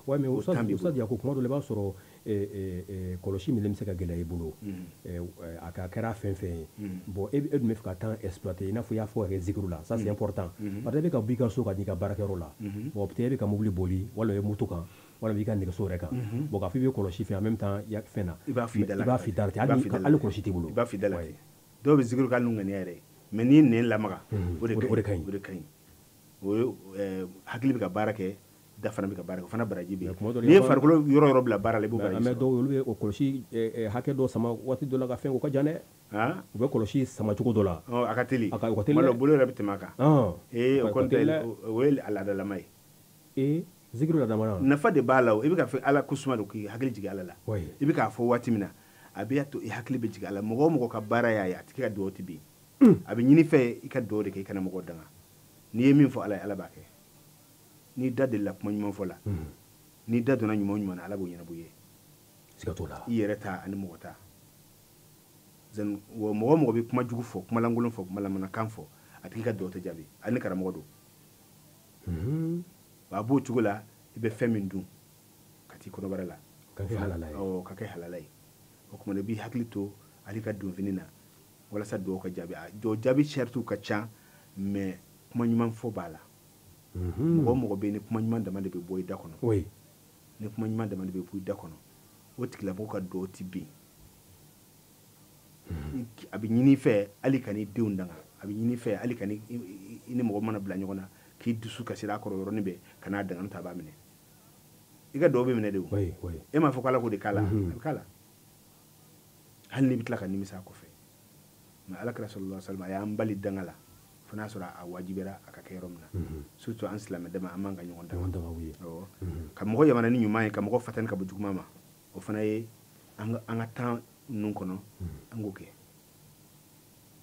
Ouais, mais Oustaz Yako, kuma dɔ la, i b'a sɔrɔ kɔlɔsi minɛ bɛ se ka gɛlɛya i bolo, a ka kɛra fɛn fɛn ye. Bon, e dun bɛ fɛ ka temps exploiter, i n'a fɔ i y'a fɔ ka kɛ zikiru la, ça c'est important. Parce que e bɛ ka bɔ i ka so ka n'i ka baarakɛyɔrɔ la, bon, peut-être e bɛ ka mobili boli, walima i bɛ moto kan, walima i ka nɛgɛso yɛrɛ kan. Bon, k'a fɔ i bɛ kɔlɔsi fɛn en même temps fɛn na. I b'a f'i da la. I b'a f'i da la ten, hali kɔlɔsi t'i bolo. I b'a f'i da la ten. Dɔw bɛ zikiru kɛ hali n'u ŋaniya yɛrɛ ye, mais n'i ye nɛn lamaga, o de ka ɲi. O de ka ɲi. O ye hakili bɛ ka baara kɛ, da fana bɛ ka baara kɛ, o fana baraji bɛ yen. N'i ye farikolo yɔrɔ yɔrɔ bila baara la, i b'o baraji sɔrɔ. Mais dɔw, olu bɛ o kɔlɔsi hakɛ dɔ sama waati dɔ la ka fɛn, o ka jan dɛ. U bɛ kɔlɔsi sama cogo dɔ la. A ka teli. A ka teli. Kuma dɔ bolo yɛrɛ bɛ tɛmɛ a kan. Ee, o kɔni tɛ, o ye a laadalama ye. Ee, zikiru laadalama. Nafa de b'a la o, i bɛ ka fɛ Ala ko suma don k'i hakili jigin Ala la. I bɛ k'a fɔ waati min na, a bɛ to i hakili bɛ jigin Ala la. Mɔgɔ o mɔgɔ ka baara y'a ye, a tigi ka dugawu tɛ bin. A bɛ ɲini fɛ i ka dugawu de kɛ, i kana mɔgɔw danga. N'i ye min fɔ Ala ye, Ala b'a kɛ. N'i da delila kuma ɲuman fɔ la, n'i da donna ɲuman ɲuman na, Ala b'o ɲɛnabɔ i ye. Siga t'o la. I yɛrɛ ta ani mɔgɔ ta. Wa mɔgɔ o mɔgɔ bɛ kuma jugu fɔ, kuma lankolon fɔ, kuma lamanakan fɔ, a tigi ka dugawu tɛ jaabi, hali ni karamɔgɔ don. Wa a b'o cogo la, i bɛ fɛn min dun ka t'i kɔnɔbara la. Ka kɛ halala ye. Ka kɛ halala ye. O tuma na, i b'i hakili to hali ka donfini na, walasa dugawu ka jaabi. Dugawu jaabi saritiw ka ca, mais kuma ɲuman fɔ b'a la. Mɔgɔ o mɔgɔ bɛ yen, ni kuma ɲuman dama de bɛ bɔ i da kɔnɔ. Ni kuma ɲuman dama de bɛ bɔ i da kɔnɔ, o tigilamɔgɔ ka dugawu tɛ bin. A bɛ ɲini i fɛ hali ka n'i denw danga, a bɛ ɲini i fɛ hali ka i ni mɔgɔ mana bila ɲɔgɔn na, k'i dusu kasira a kɔrɔ yɔrɔnin bɛɛ, ka n'a danga, n'o tɛ a b'a minɛ. I ka dugawu bɛ minɛ de o. E m'a fɔ ko Ala k'o de k'a la, a bɛ k'a la. Hali n'i bɛ tila ka nimisa a kɔfɛ. Mais Ala kira sallallahu alaihi wa sallam, a y'an bali danga la. Fo n'a sɔrɔ a wajibiyara a ka kɛ yɔrɔ min na. Surtout an silamɛ dama, an man ka ɲɔgɔn danga. Ka mɔgɔ yamaruya ni ɲuman ye, ka mɔgɔ fatani ka bɔ juguman ma, o fana ye an ka temps ninnu kɔnɔ, an k'o kɛ.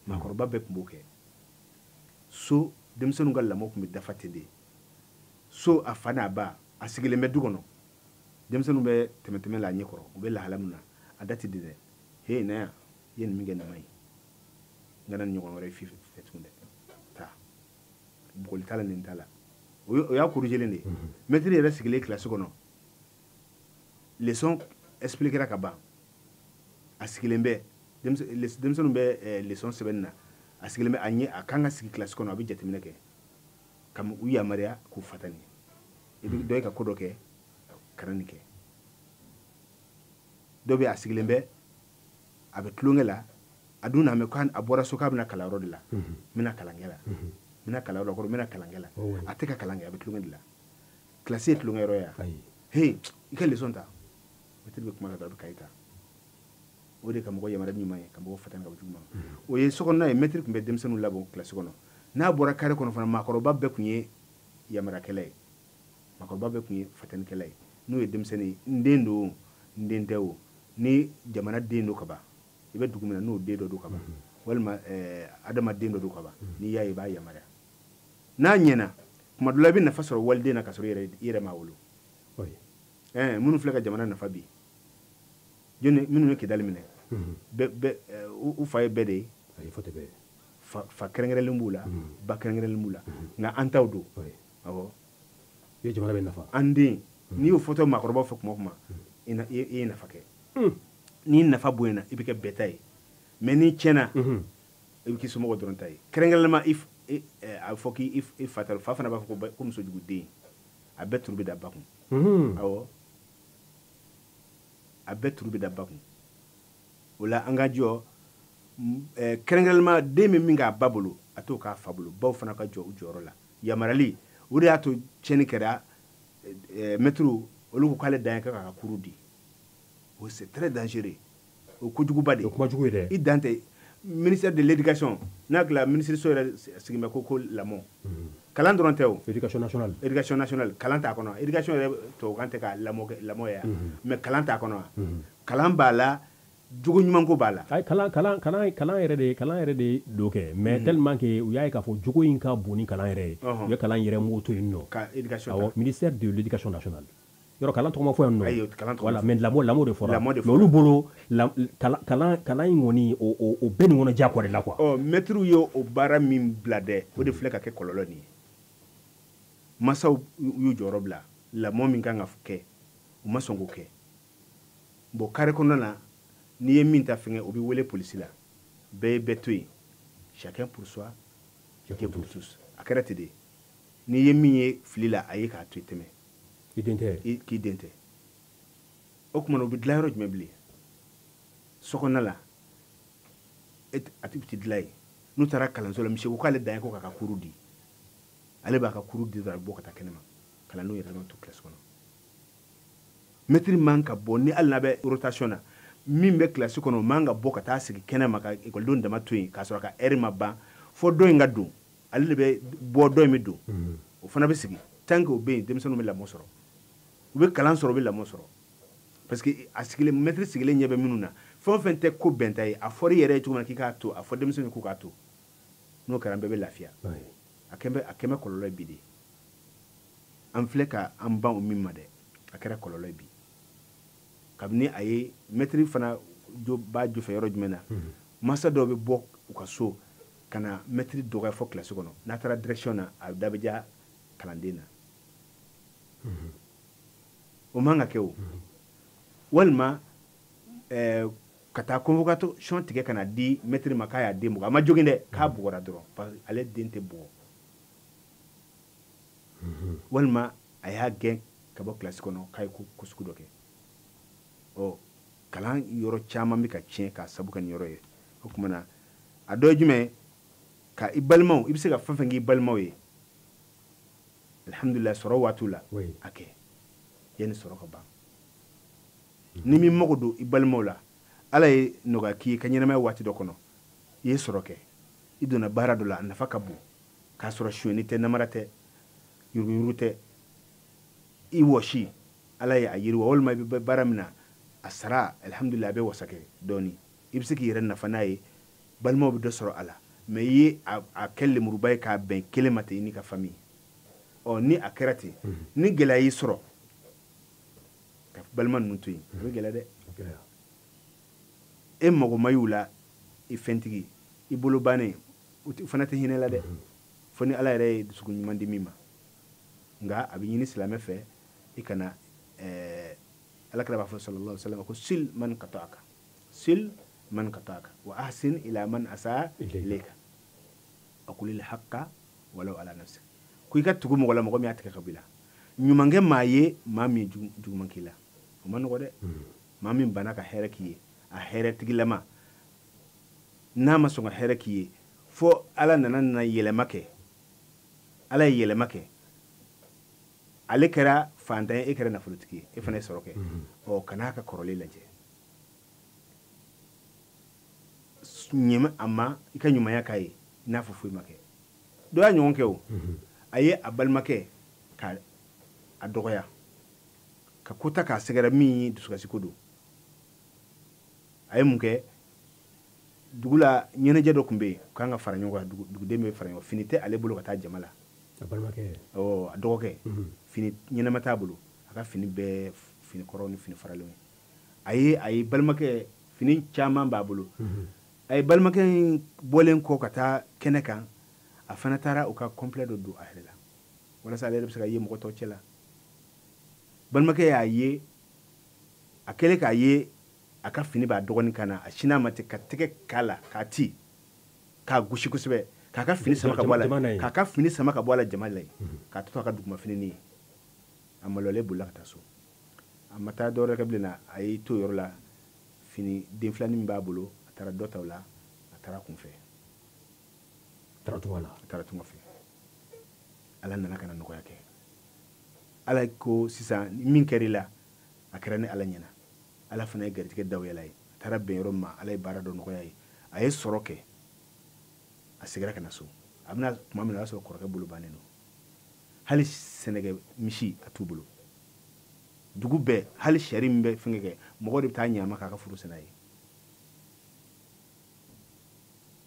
Maakɔrɔba bɛɛ tun b'o kɛ. So, denmisɛnninw ka lamɔ tun bɛ dafa ten de. So, a fa n'a ba, a sigilen bɛ du kɔnɔ, denmisɛnninw bɛ tɛmɛ la a ɲɛ kɔrɔ, u bɛ lahala min na, a da tɛ di dɛ. He, na yan, i ye nin min kɛ nin man ɲi, n kana nin ɲɔgɔn wɛrɛ f'i fɛ tuguni dɛ. Taa, bugɔli t'a la, nin t'a la. O y'a corrigelen de ye. Maître yɛrɛ sigilen kilasi kɔnɔ, leçon expliquera ka ban, a sigilen bɛ, denmisɛnninw bɛ leçon sɛbɛnni na, a sigilen bɛ, a ɲɛ, a kan ka sigi kilasi kɔnɔ, a bɛ jateminɛ kɛ. Ka u yamaruya k'u fatani. I bɛ dɔ ye ka ko dɔ kɛ, kana nin kɛ. Dɔ bɛ a sigilen bɛ, a bɛ tulonkɛ la, a dun n'a mɛn k'a bɔra so k'a bɛna kalanyɔrɔ de la. N bɛna kalankɛ la. N bɛna kalanyɔrɔ kɔrɔ, n bɛna kalankɛ la. A tɛ ka kalan kɛ, a bɛ tulonkɛ de la. Kilasi ye tulonkɛyɔrɔ ye wa? Hey, i ka leçon ta. Mɛtiri bɛ kuma la dɔrɔn, a bɛ kaye ta. O de ka mɔgɔ yamaruya ɲuman ye, ka mɔgɔ fatani ka bɔ juguman ma. O ye sokɔnɔna ye, mɛtiri tun bɛ denmisɛnninw labɔ kilasi kɔnɔ. N'a bɔra kare kɔnɔ fana, maakɔrɔba bɛɛ tun ye yamarakɛla ye. Maakɔrɔba bɛɛ tun ye fatanikɛla ye. N'o ye denmisɛnnin ye, n den don, n den tɛ o. Ni jamana den don kaban, i bɛ dugu min na n'o den dɔ don kaban, walima adamaden dɔ don kaban, n'i y'a ye i b'a yamaruya. N'a ɲɛna, tuma dɔ la i bɛ nafa sɔrɔ waliden na ka sɔrɔ i yɛrɛ m'a wolo. Minnu filɛ ka jamana nafa bi, jɔnni minnu ye Kidali minɛ, u fa ye bɛɛ de ye. Fa kɛrɛnkɛrɛnlen b'u la, ba kɛrɛnkɛrɛnlen b'u la, nka an taw don. Awɔ. I ye jamana bɛ nafa. An den, n'i y'o fɔtɔ maakɔrɔbaw fɛ kuma o kuma, i ye nafa kɛ. N'i nafa bonyana, i bɛ kɛ bɛɛ ta ye. Mais n'i tiɲɛna, i bɛ k'i somɔgɔw dɔrɔn ta ye. Kɛrɛnkɛrɛnnenya a bɛ fɔ k'i fa ta, fa fana b'a fɔ ko musojugu den. A bɛɛ turu bɛ da ba kun. Awɔ. A bɛɛ turu bɛ da ba kun. O la an ka jɔ, kɛrɛnkɛrɛnnenya den bɛ min k'a ba bolo, a t'o k'a fa bolo. Baw fana ka jɔ u jɔyɔrɔ la. Yamarali, o de y'a to tiɲɛni kɛra, mɛtiriw, olu ko k'ale dan ye k'a ka kuru di. O c'est très dangereux. O kojuguba de. O kuma jugu ye dɛ. I dan tɛ. Ministère de l'éducation, n'a tila ministre so yɛrɛ sigilen bɛ ko lamɔ. Kalan dɔrɔn tɛ o. Éducation nationale. Éducation nationale, kalan t'a kɔnɔ. Éducation yɛrɛ tubabukan tɛ ka lamɔ ye. Mais kalan t'a kɔnɔ. Kalan b'a la, jogo ɲuman ko b'a la. Ayi, kalan yɛrɛ de do kɛ, mais tellement que u y'a ye k'a fɔ jogo in ka bon ni kalan yɛrɛ ye. U ye kalan yɛrɛ mot to yen nɔ. Ka éducation. Awɔ, ministère de l'éducation nationale. Yɔrɔ kalan tɔgɔ ma fɔ yan nɔ. Ayi, kalan tɔgɔ. Voilà, mais lamɔ de fɔra. Mais olu bolo kalan in kɔni o bɛɛ nin kɔnɔ diyagoya de la quoi. Ɔ, mɛtiriw ye o baara min bila dɛ, o de filɛ ka kɛ kɔlɔlɔ nin ye. Masaw y'u jɔyɔrɔ bila, lamɔ min kan ka kɛ, u ma sɔn k'o kɛ. Bon, carré kɔnɔna na, n'i ye min ta fɛngɛ, o bɛ wele polisi la. Bɛɛ ye bɛɛ to yen. Chacun pour soi, Dieu pour tous. A kɛra ten de. N'i ye min ye fili la, a ye k'a to yen tɛmɛ. I den tɛ. K'i den tɛ. O tuma na, u bɛ dilan yɔrɔ jumɛn bilen? Sokɔnɔna la, a tɛ dilan yen. N'u taara kalanso la, misi ko k'ale dan ye ko k'a ka kuru di. Ale b'a ka kuru di dɔrɔn, a bɛ bɔ ka taa kɛnɛma. Kalandenw yɛrɛ dama to kilasi kɔnɔ. Mɛtiri man ka bɔ, ni hali n'a bɛ rotation na, min bɛ kilasi kɔnɔ, o man ka bɔ ka taa sigi kɛnɛma ka ekɔlidenw dama to yen, k'a sɔrɔ ka heure ma ban, fo dɔ in ka don. Ale de bɛ bɔ, dɔ in bɛ don. O fana bɛ sigi. Tant que o bɛ yen, denmisɛnninw bɛ lamɔ sɔrɔ. U bɛ kalan sɔrɔ, u bɛ lamɔ sɔrɔ. Parce que a sigilen, mɛtiri sigilen ɲɛ bɛ minnu na, fɛn o fɛn tɛ ko bɛnta ye, a fɔra i yɛrɛ ye cogo min na k'i k'a to, a fɔ denmisɛnninw k'u k'a to. N'o kɛra, an bɛɛ bɛ lafiya. A kɛn bɛ kɔlɔlɔ ye bi de. An filɛ ka an ban o min ma dɛ, a kɛra kɔlɔlɔ ye bi. Kabini a ye mɛtiri fana b'a jɔ fɛ yɔrɔ jumɛn na, masa dɔw bɛ bɔ u ka so ka na mɛtiri dɔgɔya fɔ kilasi kɔnɔ. N'a taara direction na, a da bɛ ja kalanden na. O man ka kɛ o. Walima ka taa convocation tigɛ ka na di mɛtiri ma k'a y'a den bugɔ. A ma jogin dɛ, k'a bugɔra dɔrɔn, parce que ale den tɛ bugɔ. Walima a y'a gɛn ka bɔ kilasi kɔnɔ k'a ye ko sugu dɔ kɛ. Ɔ, kalan yɔrɔ caman bɛ ka tiɲɛ k'a sabu kɛ nin yɔrɔ ye. O tuma na, a dɔ ye jumɛn ye? Ka i balimaw, i bɛ se ka fɛn fɛn k'i balimaw ye, alhamdulilayi, sɔrɔ waatiw la, a kɛ yanni sɔrɔ ka ban. Ni min mago don i balimaw la, Ala ye nɔgɔya k'i ye ka ɲɛnamaya waati dɔ kɔnɔ, i ye sɔrɔ kɛ, i donna baara dɔ la, a nafa ka bon, k'a sɔrɔ sonyɛni tɛ, namara tɛ, yuruguyurugu tɛ, i wɔsi, Ala ye a yiriwa, walima i bɛ baara min na, a sara, alhamdulilayi, a bɛ wasa kɛ dɔɔni, i bɛ se k'i yɛrɛ nafa n'a ye, balimaw bɛ dɔ sɔrɔ a la. Mais i ye a kɛ lemuruba ye k'a bɛn kelen ma ten, i n'i ka famille. Ɔ, ni a kɛra ten, ni gɛlɛya y'i sɔrɔ ka balima ninnu to yen, a bɛ gɛlɛya dɛ. E mago ma y'u la, i fɛntigi, i bolo bannen, u fana tɛ hinɛ la dɛ. Fo ni Ala yɛrɛ ye dusukun ɲuman di min ma. Nka a bɛ ɲini silamɛ fɛ, i kana Ala kira b'a fɔ sallallahu alaihi wasallam ko sil man qata'aka, sil man qata'aka wa ahsin ila man asa ilayka wa qulil haqqa walau ala nafsik. Ko i ka tugu mɔgɔ la mɔgɔ min y'a tigɛ ka bɔ i la. Ɲumankɛ maa ye maa min juguman k'i la. O ma nɔgɔ dɛ. Maa min banna ka hɛrɛ k'i ye, a hɛrɛtigilama n'a ma sɔn ka hɛrɛ k'i ye fo Ala nana yɛlɛma kɛ. Ala ye yɛlɛma kɛ. Ale kɛra fantan ye, e kɛra nafolotigi ye, e fana ye sɔrɔ kɛ. Ɔ kan'a ka kɔrɔlen lajɛ. Ɲɛma a ma i ka ɲumanya k'a ye i n'a fɔ foyi ma kɛ. Dɔ y'a ɲɔgɔn kɛ o. A ye a balimakɛ ka a dɔgɔya ka ko ta k'a sɛgɛrɛ min ye dusukasiko don. A ye mun kɛ? Dugu la ɲɛnajɛ dɔ tun bɛ yen k'an ka fara ɲɔgɔn kan, duguden bɛ fara ɲɔgɔn kan. Fini tɛ ale bolo ka taa jama la. A balimakɛ. Awɔ, a dɔgɔkɛ. Fini ɲɛnama t'a bolo. A ka fini bɛɛ fini kɔrɔw ni fini faralenw ye. A ye balimakɛ fini caman b'a bolo. A ye balimakɛ in bɔlen kɔ ka taa kɛnɛ kan, a fana taara u ka complet dɔ don a yɛrɛ la walasa ale yɛrɛ bɛ se ka ye mɔgɔ tɔw cɛ la. Balimakɛ y'a ye, a kɛlen k'a ye a ka fini b'a dɔgɔnin kan na, a sin'a ma ten ka tɛgɛ k'a la k'a ti k'a gosi kosɛbɛ, k'a ka fini sama ka bɔ a la, k'a ka fini sama ka bɔ a la jama la yen, k'a to a ka duguma fini ye. A maloyalen bolila ka taa so. A ma taa dɔwɛrɛ kɛ bilen na, a y'i to yɔrɔ la, fini den filanin min b'a bolo, a taara dɔ ta o la, a taara kunfɛ. A taara tunga la. A taara tunga fɛ. Ala nana ka na nɔgɔya kɛ. Ala ko sisan min kɛra i la, a kɛra ni Ala ɲɛna. Ala fana ye garijɛgɛ daw yɛlɛ ye. A taara bɛn yɔrɔ min ma, Ala ye baara dɔ nɔgɔya ye. A ye sɔrɔ kɛ. A seginna ka na so. A bɛna tuma min na, o y'a sɔrɔ kɔrɔkɛ bolo bannen don. Hali sɛnɛkɛ misi a t'u bolo. Dugu bɛɛ, hali sari min bɛ fɛnkɛ kɛ, mɔgɔ de bɛ taa ɲama k'a ka foro sɛnɛ a ye.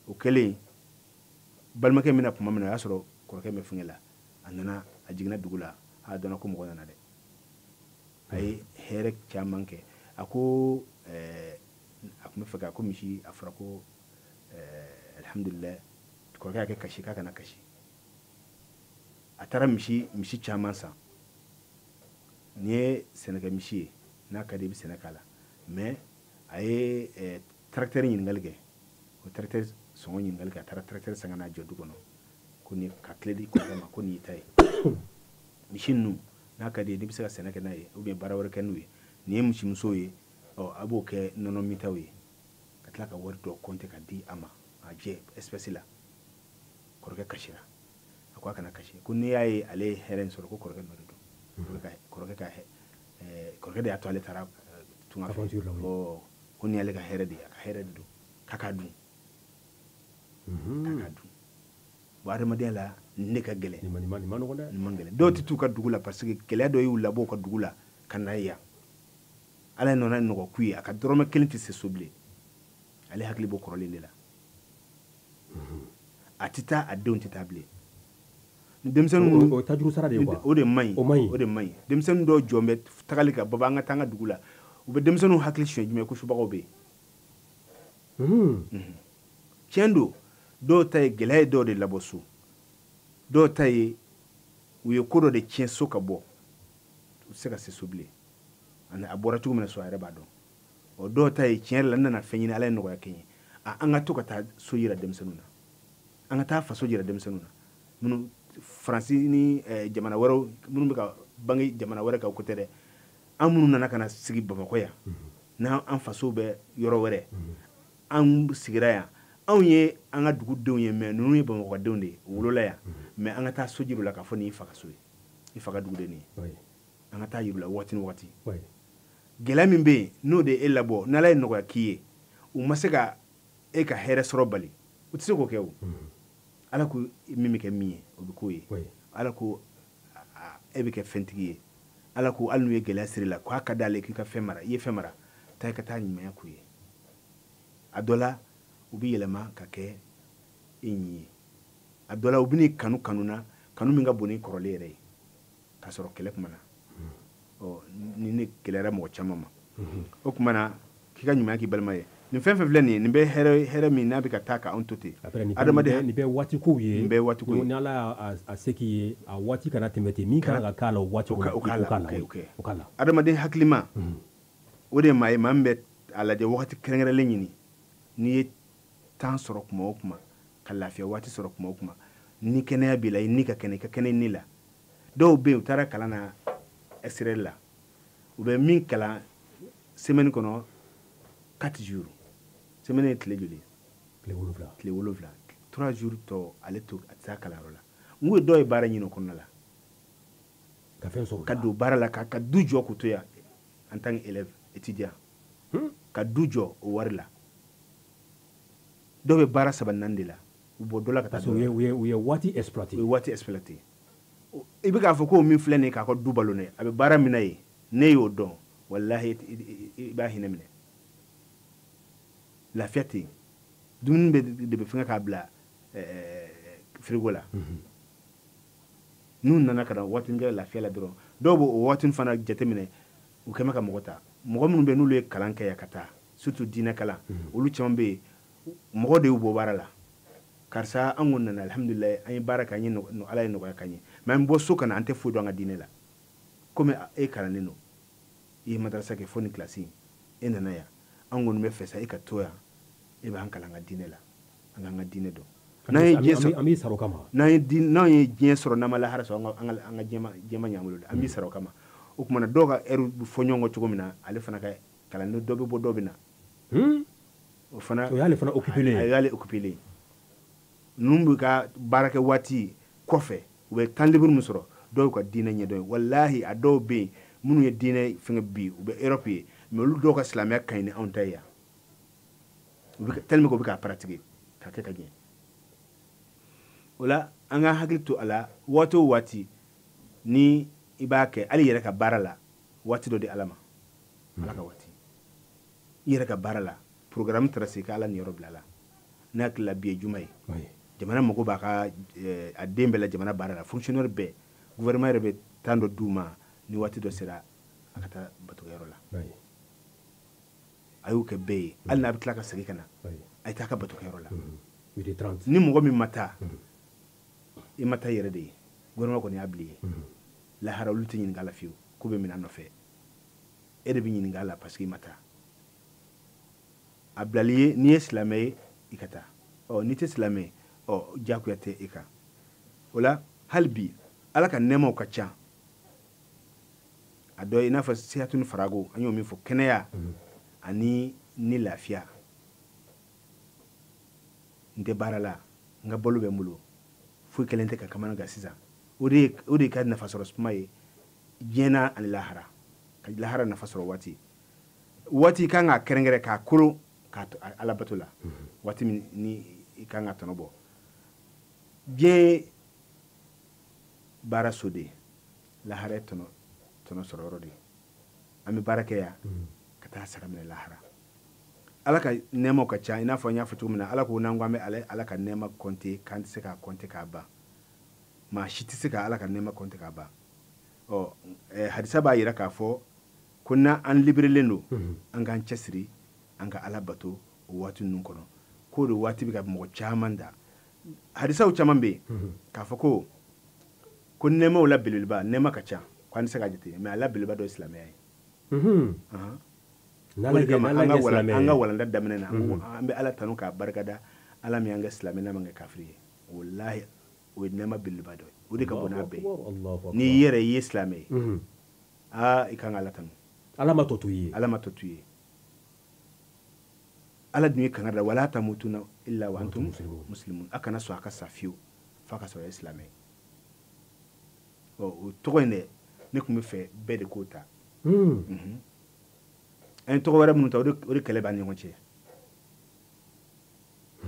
O kɛlen, balimakɛ bɛna tuma min na, o y'a sɔrɔ kɔrɔkɛ bɛ fɛnkɛ la. A nana, a jiginna dugu la, a dɔnna ko mɔgɔ nana dɛ. A ye hɛrɛ caman kɛ. A ko a tun bɛ fɛ ka ko misi, a fɔra ko alhamdulilayi, kɔrɔkɛ y'a kɛ kasi k'a kana kasi. A taara misi caman san. Nin ye sɛnɛkɛ misi ye, n'a ka di i bɛ sɛnɛ k'a la. Mais a ye tracteur ɲininkali kɛ. O tracteur sɔngɔ ɲininkali kɛ, a taara tracteur san ka n'a jɔ du kɔnɔ. Ko nin ka tile di kɔrɔkɛ ma, ko nin y'i ta ye. Misi ninnu n'a ka di ye, n'i bɛ se ka sɛnɛ kɛ n'a ye ou bien baara wɛrɛ kɛ n'u ye. Nin ye misimusow ye, ɔ a b'o kɛ nɔnɔ mintaw ye. Ka tila ka wari dɔ compter ka di a ma, a jɛ espèce la. Kɔrɔkɛ kasira. A ko a kana kasi. Ko n'i y'a ye ale ye hɛrɛ in sɔrɔ, ko kɔrɔkɛ nɔ de don. Kɔrɔkɛ de y'a to ale taara tunga fɛ. Ɔ ko nin y'ale ka hɛrɛ de ye, a ka hɛrɛ de don. K'a k'a dun. K'a k'a dun. Bon, adamadenya la, ne ka gɛlɛn. Nin ma nɔgɔn dɛ. Nin man gɛlɛn. Dɔw tɛ t'u ka dugu la parce que gɛlɛya dɔ y'u labɔ u ka dugu la ka na yan. Ala nana nɔgɔ k'u ye, a ka dɔrɔmɛ kelen tɛ se so bilen. Ale hakili b'o kɔrɔlen de la. A tɛ taa, a denw tɛ taa bilen. Ni denmisɛnninw O tajuru sara de ye quoi. O de man ɲi. O man ɲi. O de man ɲi. Denmisɛnnin dɔw jɔn bɛ tagali kan, baba an ka taa an ka dugu la. U bɛ denmisɛnninw hakili suɲɛ jumɛn ko subagaw bɛ yen. Tiɲɛ don, dɔw ta ye gɛlɛya ye dɔw de labɔ so. Dɔw ta ye u ye ko dɔ de tiɲɛ so ka bɔ. U tɛ se ka se so bilen. Ani a bɔra cogo min na so a yɛrɛ b'a dɔn. Ɔ dɔw ta ye tiɲɛ yɛrɛ la n nana fɛn ɲini Ala ye nɔgɔya kɛ n ye. A an ka to ka taa so yira denmisɛnninw na. An ka taa faso yira denmisɛnninw na. Minnu Faransi ni jamana wɛrɛw minnu bɛ ka bange jamana wɛrɛ kan o ko tɛ dɛ. An minnu nana ka na sigi Bamakɔ yan, n'an faso bɛ yɔrɔ wɛrɛ, an sigira yan. Anw ye an ka dugudenw ye, mais ninnu ye Bamakɔdenw de ye, u wolola yan. Mais an ka taa so jira u la k'a fɔ nin y'i fa ka so ye, i fa ka duguden ye. An ka taa yira u la waati ni waati. Gɛlɛya min bɛ yen n'o de ye e labɔ, n'Ala ye nɔgɔya k'i ye, u ma se ka e ka hɛrɛ sɔrɔ bali, u tɛ se k'o kɛ o. Ala ko min bɛ kɛ min ye, o bɛ k'o ye. Ala ko e bɛ kɛ fɛntigi ye. Ala ko hali n'u ye gɛlɛya siri la, k'a ka d'ale k'i ka fɛn mara, i ye fɛn mara, taa i ka taa ɲumanya k'u ye. A dɔ la, u bɛ yɛlɛma ka kɛ e ɲi ye. A dɔ la, u bɛ n'i kanu kanu na, kanu min ka bon ni kɔrɔlen yɛrɛ ye, k'a sɔrɔ kɛlɛ kuma na. Ɔ ni ne gɛlɛyara mɔgɔ caman ma. O tuma na, k'i ka ɲumanya k'i balima ye. Nin fɛn fɛn filɛ nin ye, nin bɛ hɛrɛ min n'a bɛ ka taa k'anw to ten. Adamaden nin bɛɛ waati kow ye. Nin bɛɛ waati kow ye. Ni Ala y'a se k'i ye, a waati kana tɛmɛ ten, min kan ka k'a la o waati kɔnɔ, o k'a la, o k'a la. Adamaden hakilima, o de ye maa ye, maa min bɛ a lajɛ wagati kɛrɛnkɛrɛnlen ɲini. N'i ye temps sɔrɔ kuma o kuma, ka lafiya waati sɔrɔ kuma o kuma, Ni kɛnɛya b'i la, i ni ka kɛnɛ, i ka kɛnɛ ni la. Dɔw bɛ yen, u taara kalan na extérieur la, u bɛ min kalan semaine kɔnɔ 4 jours. Semaine ye tile joli ye? Tile 7. Tile 7. 3 jours tɔ ale to a tɛ taa kalanyɔrɔ la. N ko dɔw ye baara ɲini o kɔnɔna la. Ka fɛn sɔrɔ. Ka don baara la, ka du jɔ k'u to yan en tant qu'élève étudiant. Ka du jɔ o wari la. Dɔw bɛ baara 3 4 de la. U bɔ dɔ la ka taa. Parce que u ye waati exploité. U ye waati exploité. I bɛ k'a fɔ ko min filɛ nin ye k'a ka du balo ne, a bɛ baara min na yen, ne y'o dɔn, walahi i b'a hinɛ minɛ. Lafiya tɛ yen. Dumuni bɛ de bɛ fɛngɛ k'a bila frigo la. N'u nana ka na waati kɛ lafiya la dɔrɔn, dɔw b'o waati fana jateminɛ, u kɛn bɛ ka mɔgɔ ta. Mɔgɔ minnu bɛ yen n'olu ye kalan kɛ yan ka taa, surtout diinɛ kalan, olu caman bɛ yen, mɔgɔ de y'u bɔ baara la. Karisa an kɔni nana alhamdulilayi, an ye baara kɛ, an ye Ala ye nɔgɔya k'an ye, mais an bɔ so ka na, an tɛ foyi dɔn an ka diinɛ la. Komi e kalannen don, i ye madarasa kɛ fo ni kilasi, e nana yan, an kɔni bɛ fɛ sa e ka to yan, e b'an kalan an ka diinɛ la, an k'an ka diinɛ dɔn. N'an ye diɲɛ sɔrɔ, an b'i sara o kama. N'an ye diɲɛ sɔrɔ, n'an ma lahara sɔrɔ, an ka diɲɛ ma ɲɛ an bolo dɛ, an b'i sara o kama. O tuma na dɔw ka heure bɛ fɔ ɲɔgɔn kɔ cogo min na, ale fana ka kalanden dɔ bɛ bɔ, dɔ bɛ na. O fana, o y'ale fana occupé len ye. A y'ale occupé len ye. Ninnu bɛ ka baara kɛ waati kɔfɛ, u bɛ temps libre min sɔrɔ, dɔw y'u ka diinɛ ɲɛdɔn ye. Walahi a dɔw bɛ yen minnu ye diinɛ fɛngɛ bi, u bɛ Europe ye, mais olu dɔw ka silamɛya ka ɲi ni anw ta ye yan. U bɛ tellement que u bɛ k'a pratiquer k'a kɛ ka ɲɛ. O la an ka hakili to a la, waati o waati ni i b'a kɛ, hali i yɛrɛ ka baara la, waati dɔ di Ala ma. Ala ka waati. I yɛrɛ ka baara la, programme tracé ka Ala niyɔrɔ bila a la. Ne hakili la bi ye juma ye. Jamana mago b'a ka a den bɛɛ la jamana baara la, fonctionnaire bɛɛ, gouvernement yɛrɛ bɛ temps dɔ d'u ma, ni waati dɔ sera a ka taa batokɛyɔrɔ la. A y'o kɛ bɛɛ ye, hali n'a bɛ tila ka segin ka na, a ye taa a ka batokɛyɔrɔ la. Ni mɔgɔ min ma taa, i ma taa yɛrɛ de ye, gouvernement kɔni y'a bila i ye. Lahara olu tɛ ɲininka a la fiyewu, k'u bɛ minɛ a nɔfɛ. E de bɛ ɲininka a la parce que i ma taa. A bilali ye, n'i ye silamɛ ye, i ka taa. Ɔ n'i tɛ silamɛ ye, ɔ diyagoya tɛ e kan. O la hali bi Ala ka nɛɛmaw ka ca. A dɔ ye i n'a fɔ sihatu ni farago, an y'o min fɔ, kɛnɛya ani ni lafiya. N tɛ baara la, n ka balo bɛ n bolo, foyi kɛlen tɛ ka kamana gan sisan. O de ka nafa sɔrɔ kuma ye diɲɛ na ani lahara. Ka lahara nafa sɔrɔ waati. Waati kan k'a kɛrɛnkɛrɛn k'a kolo k'a to Ala bato la. Waati min ni i kan ka tɔnɔ bɔ. Diɲɛ baara so de ye, lahara ye tɔnɔ sɔrɔ yɔrɔ de ye. An bɛ baara kɛ yan ka taa sara minɛ lahara. Ala ka nɛɛmaw ka ca, i n'a fɔ n y'a fɔ cogo min na, Ala ko n'an ko an bɛ Ala ka nɛɛma kɔnte, k'an tɛ se k'a kɔnte k'a ban. Maa si tɛ se ka Ala ka nɛɛma kɔnte k'a ban. Ɔ hadisa b'a jira k'a fɔ ko n'an libérélen don, an k'an cɛsiri, an ka Ala bato o waati ninnu kɔnɔ. K'o de waati bɛ ka mɔgɔ caman da. Hadisaw caman bɛ yen k'a fɔ ko nɛɛmaw la belebeleba, nɛɛma ka ca, k'an tɛ se k'a jate, mais a la belebeleba dɔ ye silamɛya ye. An ka walanda daminɛ na, an bɛ Ala tanu k'a barikada, Ala min y'an kɛ silamɛ n'a ma kɛ kafiri ye. Walahi o ye nɛɛma belebeleba dɔ ye. O de ka bon n'a bɛɛ ye. N'i yɛrɛ ye silamɛ ye, aa i kan ka Ala tanu. Ala ma tɔ to i ye. Ala ma tɔ to i ye. Ala dun ye kangari da, wala tamutuna illa wa antum muslimun. A kana sɔn a ka sa fiyewu f'a ka sɔrɔ e ye silamɛ ye. Ɔ o tɔgɔ in dɛ, ne tun bɛ fɛ bɛɛ de k'o ta. An ye tɔgɔ wɛrɛ minnu ta, o de kɛlɛ b'an ni ɲɔgɔn cɛ.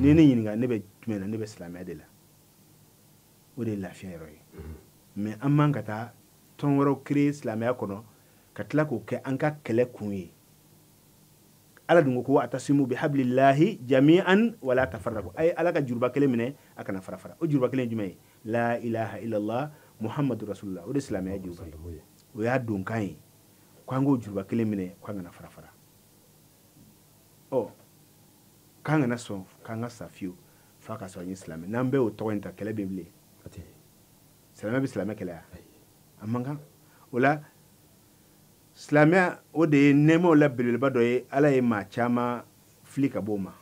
N'i ye ne ɲininka, ne bɛ jumɛn na, ne bɛ silamɛya de la. O de ye lafiya yɔrɔ ye. Mais an man ka taa tɔn wɛrɛw créer silamɛya kɔnɔ ka tila k'o kɛ an ka kɛlɛ kun ye. Ala dun ko atasimu bi hablillahi jami'an wala tafarraqu. A ye Ala ka juruba kelen minɛ, a kana fara fara. O juruba kelen ye jumɛn ye? La ilaha illallah muhammadu rasulullah. O de silamɛya juruba ye. O y'a donkan ye. K'an k'o juruba kelen minɛ, k'an kana fara fara. Ɔ k'an kana sɔn k'an ka sa fiyewu f'a ka sɔrɔ an ye silamɛ. N'an bɛɛ y'o tɔgɔ in ta, kɛlɛ bɛ bilen. Silamɛ bɛ silamɛ kɛlɛ ya? A man kan. O la silamɛya o de ye nɛɛmaw la belebeleba dɔ ye. Ala ye maa caman fili ka bɔ o ma.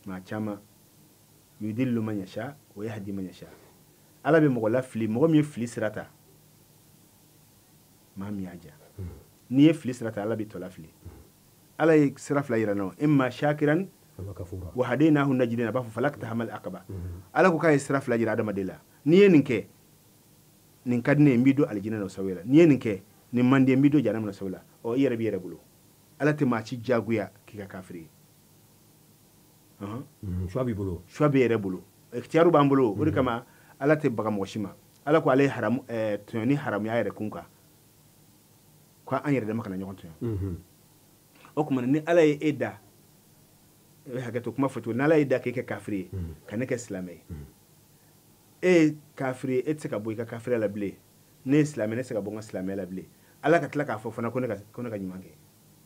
Maa caman yudillu man yasha wa yahdi man yasha. Ala bɛ mɔgɔ lafili, mɔgɔ min ye fili sira ta, maa min y'a diya. N'i ye fili sira ta, Ala b'i tɔ lafili. Ala ye sira fila yira n na, imma shakiran wa hadaynahu najdayn, a b'a fɔ falaqtahamal aqaba. Ala ko k'a ye sira fila yira adamaden la. N'i ye nin kɛ, nin ka di ne ye, n b'i don alijinɛ na o sababu la. N'i ye nin kɛ, nin man di n b'i don jahanama na o sababu la. Ɔ, i yɛrɛ b'i yɛrɛ bolo. Ala tɛ maa si diyagoya k'i ka kafiri ye. Choix b'i bolo. Choix b'i yɛrɛ bolo. Ikhtiyaru b'an bolo. O de kama Ala tɛ baga mɔgɔ si ma. Ala ko ale ye haramu, tɔɲɔni haramuya yɛrɛ kun kan. Ko an yɛrɛ dama kana ɲɔgɔn tɔɲɔ. O tuma ni Ala ye e da, e bɛ hakɛ to kuma fɔ cogo, n'Ala ye da k'e kɛ kafiri ye, ka ne kɛ silamɛ ye. E ye kafiri ye, e tɛ se ka bɔ i ka kafiriya la bilen. Ne ye silamɛ, ne tɛ se ka bɔ n ka silamɛya la bilen. Ala ka tila k'a fɔ fana ko ne ka ɲuman kɛ.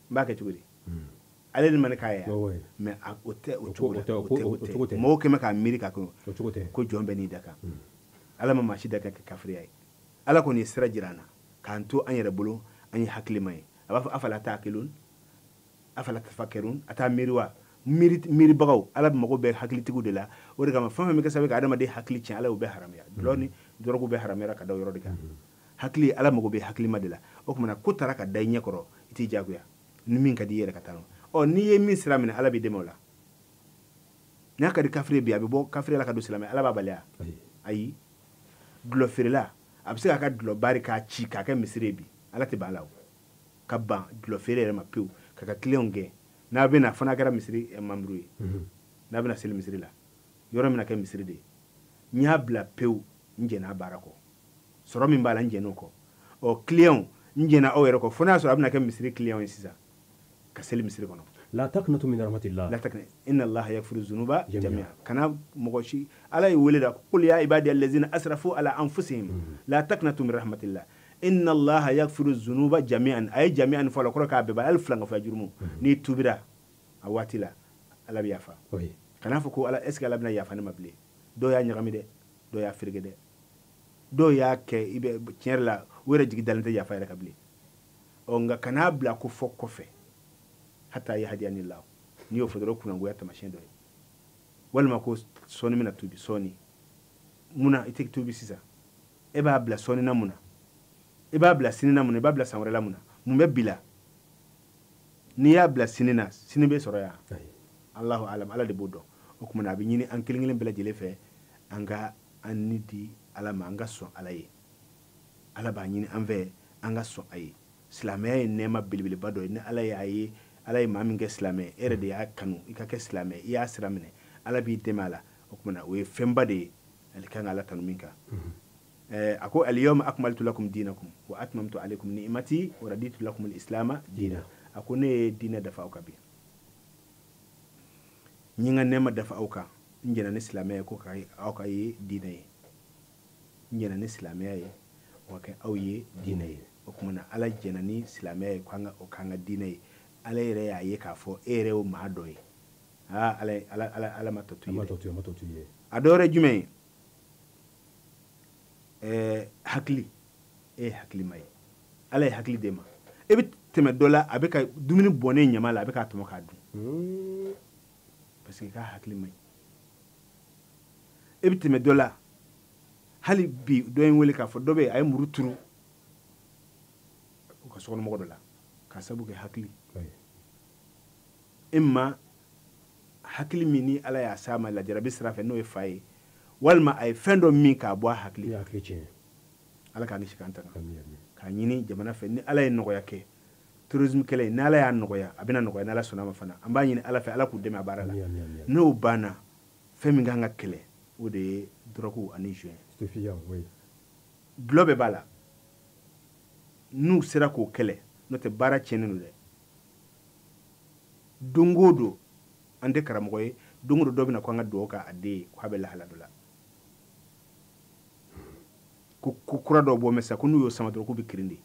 N b'a kɛ cogo di? Ale ni ma ne k'a ye mais o tɛ o cogo la, o tɛ. Mɔgɔw kɛmɛ k'a miiri k'a kɛ ko jɔn bɛɛ n'i da kan. Ala ma maa si da ka kɛ kafiriya ye. Ala kɔni ye sira jira an na k'an to an yɛrɛ bolo, an ye hakilima ye. A b'a fɔ afala ta'qilun, afala tafakkarun, a t'a miiri wa? Miiribagaw, Ala mago bɛ hakilitigiw de la. O de kama fɛn fɛn bɛ kɛ sababu ye ka adamaden hakili tiɲɛ, Ala y'o bɛɛ haramuya. Dɔlɔ ni dɔrɔgu bɛɛ haramuyara ka da o yɔrɔ de kan. Hakili, Ala mago bɛ hakilima de la. O tuma na ko taara ka da i ɲɛ kɔrɔ, i t'i diyagoya. Ni min ka di i yɛrɛ ka taa n'o. Ɔ, n'i ye min sira minɛ, Ala b'i dɛmɛ o la. N'a ka di kafiri bi, a bɛ bɔ kafiri la ka don silamɛ, Ala b'a bali. Ayi. Dulɔ feerela, a bɛ se k'a ka dulɔ bari k'a ci k'a kɛ misiri ye bi, Ala tɛ ban a la o. Ka ban dulɔ feere yɛrɛ ma pewu, k'a ka clientw gɛn. N'a bɛna, fo n'a kɛra misiri membre ye, n'a bɛna seli misiri la, yɔrɔ min na kɛ misiri de ye. N y'a bila pewu, n jɛn'a baara kɔ. Sɔrɔ min b'a la, n jɛn'o kɔ. Ɔ, clientw, n jɛnna aw yɛrɛ kɔ, fo n'a y'a sɔrɔ a bɛna kɛ misiri client ye sisan, ka seli misiri kɔnɔ. La taqnatu min rahmatillah. La taqnatu. Inna Allaha yaghfiru dhunuba jami'a. Kana mɔgɔ si, Ala ye wele da, qul ya ibadi allazina asrafu ala anfusihim la taqnatu min rahmatillah. Inna Allaha yaghfiru dhunuba jami'an. A ye jami'an fɔ a la, kɔrɔ k'a bɛɛ ban, hali filankafoya jurumu. N'i tubira a waati la, Ala bɛ yafa. Kana fɔ ko Ala, est ce que Ala bɛna yafa ne ma bilen? Dɔw y'a ɲagami dɛ, dɔw y'a fereke dɛ, dɔw y'a kɛ i bɛ tiɲɛ yɛrɛ la, u yɛrɛ jigi dalen tɛ yafa yɛrɛ kan bilen. Ɔ, nka kan'a bila ko fɔ kɔfɛ. Hatta yahdiyani Allah. N'i y'o fɔ dɔrɔn, kunangoya taamasiyɛn dɔ ye. Walima ko sɔɔni bɛna tubi, sɔɔni. Munna i tɛ tubi sisan? E b'a bila sɔɔni na mun na? I b'a bila sini na mun na? I b'a bila san wɛrɛ la mun na? Mun bɛ bi la? N'i y'a bila sini na, sini bɛ sɔrɔ yan. Allahu alam, Ala de b'o dɔn. O tuma na a bɛ ɲini an kelen kelen bɛɛ lajɛlen fɛ, an ka an ni di Ala ma, an ka sɔn Ala ye. Ala b'a ɲini an fɛ, an ka sɔn a ye. Silamɛya ye nɛɛma belebeleba dɔ ye. Ni Ala y'a ye, Ala ye maa min kɛ silamɛ, e yɛrɛ de y'a kanu, i ka kɛ silamɛ, i y'a sira minɛ, Ala b'i dɛmɛ a la. O tuma na o ye fɛnba de ye, ale kan ka Ala tanu min kan. A ko al-yawma akmaltu lakum dinakum wa atmamtu alaykum ni'mati wa raditu lakum al-islama dina. A ko ne ye diinɛ dafa aw kan bi, n ye n ka nɛɛma dafa aw kan, n jɛnna ni silamɛya ye ko ka aw ka ye diinɛ ye, n jɛnna ni silamɛya ye o ka kɛ aw ye diinɛ ye. O tuma na Ala jɛnna ni silamɛya ye ko o k'an ka diinɛ ye. Ala yɛrɛ y'a ye k'a fɔ e yɛrɛ y'o maa dɔ ye. Aa, Ala ma tɔ to i ye dɛ. A dɔ wɛrɛ ye jumɛn ye? Hakili. E ye hakilima ye. Ala ye hakili d'e ma. E bɛ tɛmɛ dɔ la, a bɛ ka dumuni bɔnnen ɲama la, a bɛ k'a tɔmɔ k'a dun. Parce que k'a hakili man ɲi. E bɛ tɛmɛ dɔ la, hali bi dɔ ye n wele k'a fɔ dɔ bɛ yen, a ye muru turu u ka sokɔnɔmɔgɔ dɔ la, k'a sababu kɛ hakili. E ma hakili min ni Ala y'a s'a ma lajarabi sira fɛ, n'o ye fa ye, walima a ye fɛn dɔ min k'a bɔ a hakili. Ala k'an kisi k'an tanga. K'a ɲini jamana fɛ, ni Ala ye nɔgɔya kɛ terrorisme kɛlɛ, ni Ala y'a nɔgɔya, a bɛna nɔgɔya n'Ala sɔnna a ma fana. An b'a ɲini Ala fɛ, Ala k'u dɛmɛ a baara la. N'o banna, fɛn min kan ka kɛlɛ, o de ye drogue ani joint. Dulɔ bɛɛ b'a la. N'u sera k'o kɛlɛ, n'o tɛ baara tiɲɛnen don dɛ. Don o don, an tɛ karamɔgɔ ye, don o don dɔ bɛna ko an ka dugawu k'a den ye, k'a bɛ lahala dɔ la. Ko kura dɔw bɔ mɛ sisan, ko n'u y'o sama dɔrɔn k'u bɛ kirin de.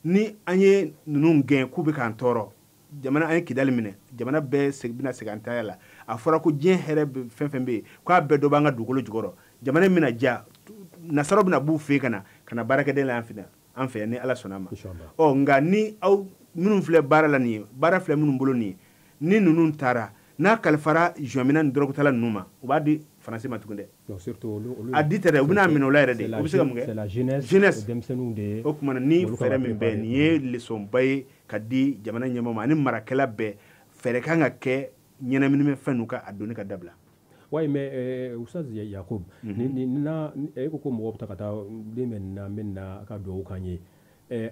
Ni an ye ninnu gɛn k'u bɛ k'an tɔɔrɔ, jamana an ye Kidali minɛ, jamana bɛɛ bɛna segin an taya la. A fɔra ko diɲɛ hɛrɛ fɛn fɛn bɛ yen, k'a bɛɛ dɔ b'an ka dugukolo jukɔrɔ. Jamana in bɛna diya, nasaraw bɛna b'u fɛ yen ka na baarakɛden la an fɛ yan ni Ala sɔnna a ma. Ɔ, nka ni aw minnu filɛ baara la nin ye, baara filɛ minnu bolo nin ye, ni ninnu taara, n'a kalifara joint ni dɔrɔgutala ninnu ma, u b'a di faransi ma tugun dɛ. A di tɛ dɛ, u bɛna minɛ o la yɛrɛ de. U bɛ se ka mun kɛ? C'est la jeunesse. Jeunesse. Denmisɛnninw de ye. O tuma na ni fɛɛrɛ min bɛ nin ye leçon ba ye ka di jamana ɲɛmɔgɔ ma ani marakɛla bɛɛ, fɛɛrɛ kan ka kɛ ɲɛnaminimafɛn ninnu ka a donni ka dabila. Oui, mais Oustaz Yacoub, ni na e ko mɔgɔ bɛ taa ka taa den bɛ nin na, n bɛ nin na, a ka dugawu k'an ye.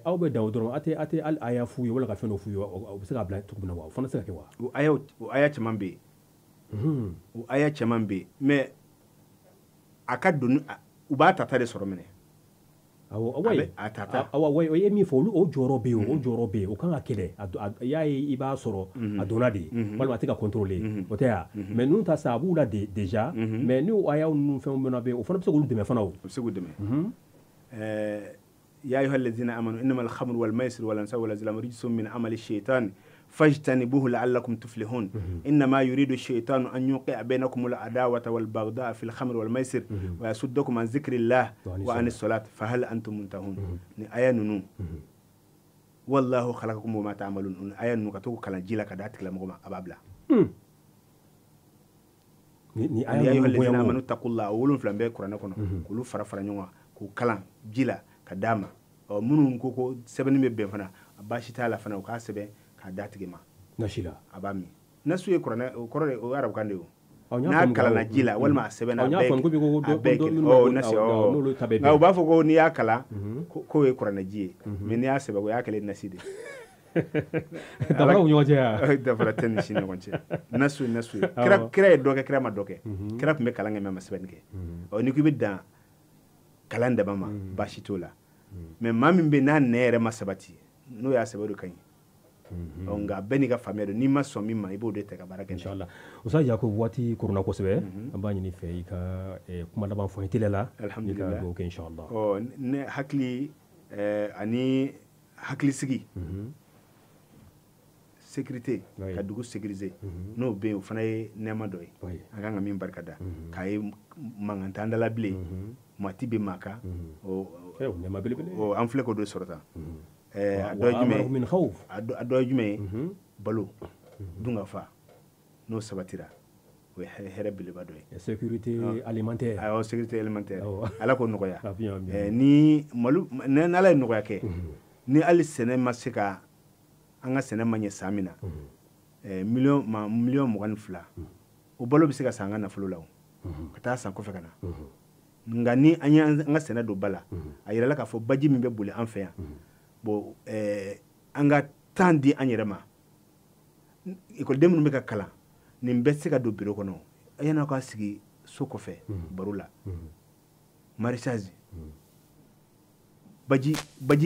Aw bɛ dan o dɔrɔn, a tɛ hali aya f'u ye wala ka fɛn dɔ f'u ye, o bɛ se k'a bila cogo min na wa? O fana tɛ se ka kɛ wa? O aya caman bɛ yen. O aya caman bɛ yen, mais a ka doni u b'a tata de sɔrɔ minɛ. Awɔ, a tata. Awɔ, o ye min fɔ, olu o jɔyɔrɔ bɛ yen, o jɔyɔrɔ bɛ yen, o kan ka kɛlɛ. I y'a ye, i b'a sɔrɔ a donna de, walima a tɛ ka contrôler, o tɛ ya? Mais ninnu ta sa, a b'u la déjà, mais n'o ayaw ninnu fɛnw bɛna bɛ yen, o fana bɛ se k'olu dɛmɛ fana o. O bɛ se k'u dɛmɛ. Ya ayyuha allazina amanu innamal khamru wal maisiru wal ansabu wal azlamu rijsun min amali shaytan fajtanibuhu la'allakum tuflihun innama yuridu shaytanu an yuqi'a bainakum al adawata wal baghdha'a fil khamri wal maisir wa yasuddakum an dhikrillah wa anis salat fahal antum muntahun. Ni aya nunu, wallahu khalaqakum wa ma ta'malun, ni aya nunu ka to kalan ji la ka da tigilamɔgɔ ma, a b'a bila. Ni aya nunu amanu taqullaha, o 7 bɛ kuranɛ kɔnɔ, k'olu fara fara ɲɔgɔn kan k'u kalan ji la ka d'a ma. Ɔ minnu ko sɛbɛnni bɛ bɛn fana, baasi t'a la fana, u k'a sɛbɛn k'a d'a tigi ma. Nasi la. A b'a min. Nasu ye kuranɛ, o kɔrɔ de, o ye arabukan de ye o. N'a kalanna ji la walima a sɛbɛnna, a bɛɛ ye. Ɔ nasi, ɔ nka u b'a fɔ ko n'i y'a kalan k'o ye kuranɛ ji ye, mais n'i y'a sɛbɛn o y'a kɛlen nasi de ye. Dafara u ɲɔgɔn cɛ wa? Dafara tɛ ni si ɲɔgɔn cɛ. Nasu ye nasu ye. Kira ye dɔ kɛ, kira ma dɔ kɛ. Kira tun bɛ kalan kɛ mais a ma sɛbɛnni kɛ. Ɔ n'i ko i bɛ dan kalan dama ma, baasi t'o la. Mais maa min bɛ n'a nɛ yɛrɛ ma sabati, n'o y'a sɛbɛn, o de ka ɲi. Ɔ nka bɛɛ n'i ka faamuya don, n'i ma sɔn min ma, i b'o de ta ka baara kɛ. Inchallah. Oustaz Yacoub, waati koronna kosɛbɛ, an b'a ɲini fɛ i ka kuma laban fɔ n ye teliya la. Alhamdulillah. I ka dugawu kɛ inchallah. Ɔ ne hakili ani hakilisigi, sécurité, ka dugu sécuriser, n'o bɛ yen, o fana ye nɛɛma dɔ ye. An kan ka min barika da, k'a ye mankan t'an da la bilen, maa ti bɛ maa kan. O an filɛ k'o de sɔrɔ tan. A dɔ ye jumɛn ye? A dɔ ye jumɛn ye? Balo, dunkafa, n'o sabatira, o ye hɛrɛ beleba dɔ ye. Sécurité alimentaire. Awɔ, sécurité alimentaire. Ala k'o nɔgɔya. Ni malo, n'Ala ye nɔgɔya kɛ, ni hali sɛnɛ ma se ka, an ka sɛnɛ ma ɲɛ san min na, miliyɔn 22, o balo bɛ se ka san an ka nafolo la o, ka taa san kɔfɛ ka na. Nka ni an ye an ka sɛnɛ don ba la, a yirala k'a fɔ baji min bɛ boli an fɛ yan, bon, an ka temps di an yɛrɛ ma. Ekɔliden minnu bɛ ka kalan, nin bɛɛ tɛ se ka don bureau kɔnɔ. Yan'aw ka sigi so kɔfɛ baro la, maraîchage, baji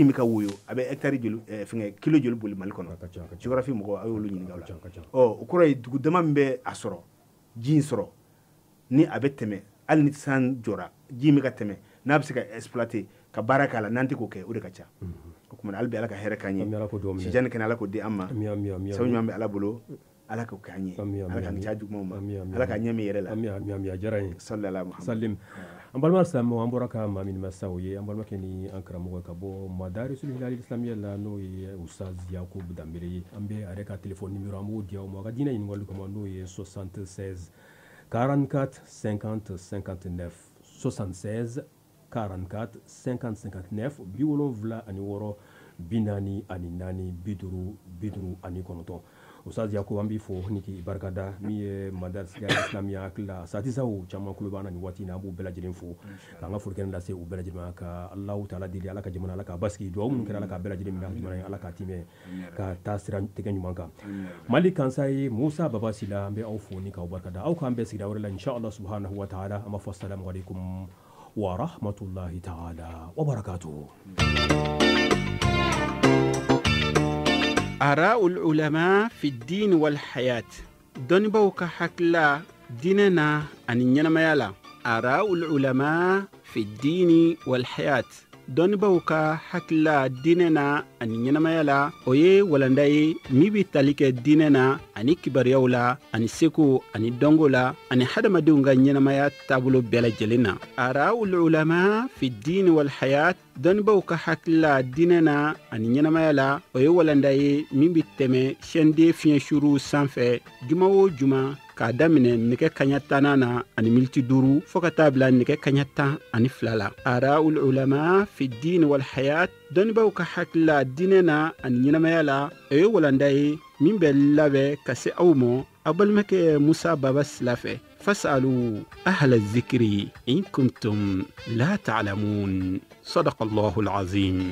min bɛ ka woyo, a bɛ hectare joli, fɛngɛ kilo joli boli Mali kɔnɔ? Géographie mɔgɔw, a y'olu ɲininka o la. Ɔ o kɔrɔ ye dugu dama min bɛ a sɔrɔ, ji in sɔrɔ, ni a bɛ tɛmɛ, hali ni san jɔra, ji min bɛ ka tɛmɛ, n'a bɛ se ka exploiter ka baara k'a la, n'an tɛ k'o kɛ, o de ka ca. O tuma hali bi Ala ka hɛrɛ k'an ye, sijani kɛnɛ Ala k'o di an ma, sabu ɲuman bɛ Ala bolo, Ala k'o k'an ye, Ala k'an kisi a jugumanw ma, Ala k'a ɲɛ min yɛrɛ la. Ami, a diyara n ye. Sallallahu Muhammad. Salim. An balima silamɛw, an bɔra ka maa min masa, o ye an balimakɛ ni an karamɔgɔ ka bɔ Madarisul Hilal Islamiyya la, n'o ye Oustaz Yacoub Dembele ye. An bɛ a yɛrɛ ka téléphone numéro, an b'o di aw ma a ka diinɛ ɲininkali kama, n'o ye 76 44 50 59, 76 44 50 59, 76 44 50 59. Oustaz Yacoub, an b'i fo ni k'i barikada. Min ye Madaris Islamiyya hakili la satisaw caman kulo b'an na nin waati in na, an b'u bɛɛ lajɛlen fo k'an ka foli lase u bɛɛ lajɛlen ma, ka Alahu taala deli Ala ka jamana Ala k'a basigi, dugawu minnu kɛra Ala k'a bɛɛ lajɛlen minɛ, jamana in Ala k'a timɛ ka taa sira tigɛ ɲuman kan. Mali kansa ye Musa Baba Sila, an bɛ aw fo ni k'aw barikada. Aw k'an bɛn sigida wɛrɛ la inshallah subhanahu wa ta'ala. An b'a fɔ assalamu alaikum wa rahmatullahi ta'ala wa barakatuh. آراء العلماء في الدين والحياة dɔnnibaw ka hakilila diinɛ na ani ɲɛnamaya la. آراء العلماء في الدين والحياة dɔnnibaw ka hakilila diinɛ na ani ɲɛnamaya la, o ye walanda ye min bɛ tali kɛ diinɛ na ani kibaruyaw la ani seko ani dɔnko la ani hadamadenw ka ɲɛnamaya taabolo bɛɛ lajɛlen na. آراء العلماء في الدين والحياة dɔnnibaw ka hakilila diinɛ na ani ɲɛnamaya la, o ye walanda ye min bɛ tɛmɛ chaîne fiɲɛ suru sanfɛ juma o juma. K'a daminɛ nɛgɛ kaɲa 10nan na ani miniti 5 fɔɔ ka taa bila nɛgɛ kaɲa 12 la. Araul ulama fi dini wal hayat, dɔnnibaw ka hakilila diinɛ na ani ɲɛnamaya la, o ye walanda ye min bɛ labɛn ka se aw ma aw balimakɛ Musa Baba Sila fɛ. Fasalu ahla zikiri in kuntum la ta'lamun. Sadaqa Allahu al-azim.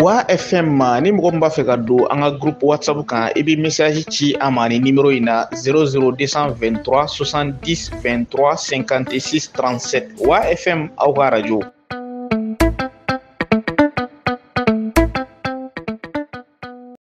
Wa FM ma ni mɔgɔ min b'a fɛ ka don an ka groupe WhatsApp kan, i bɛ message ci an ma ni numéro in na 00223 70 23 56 37. Wa FM aw ka radio.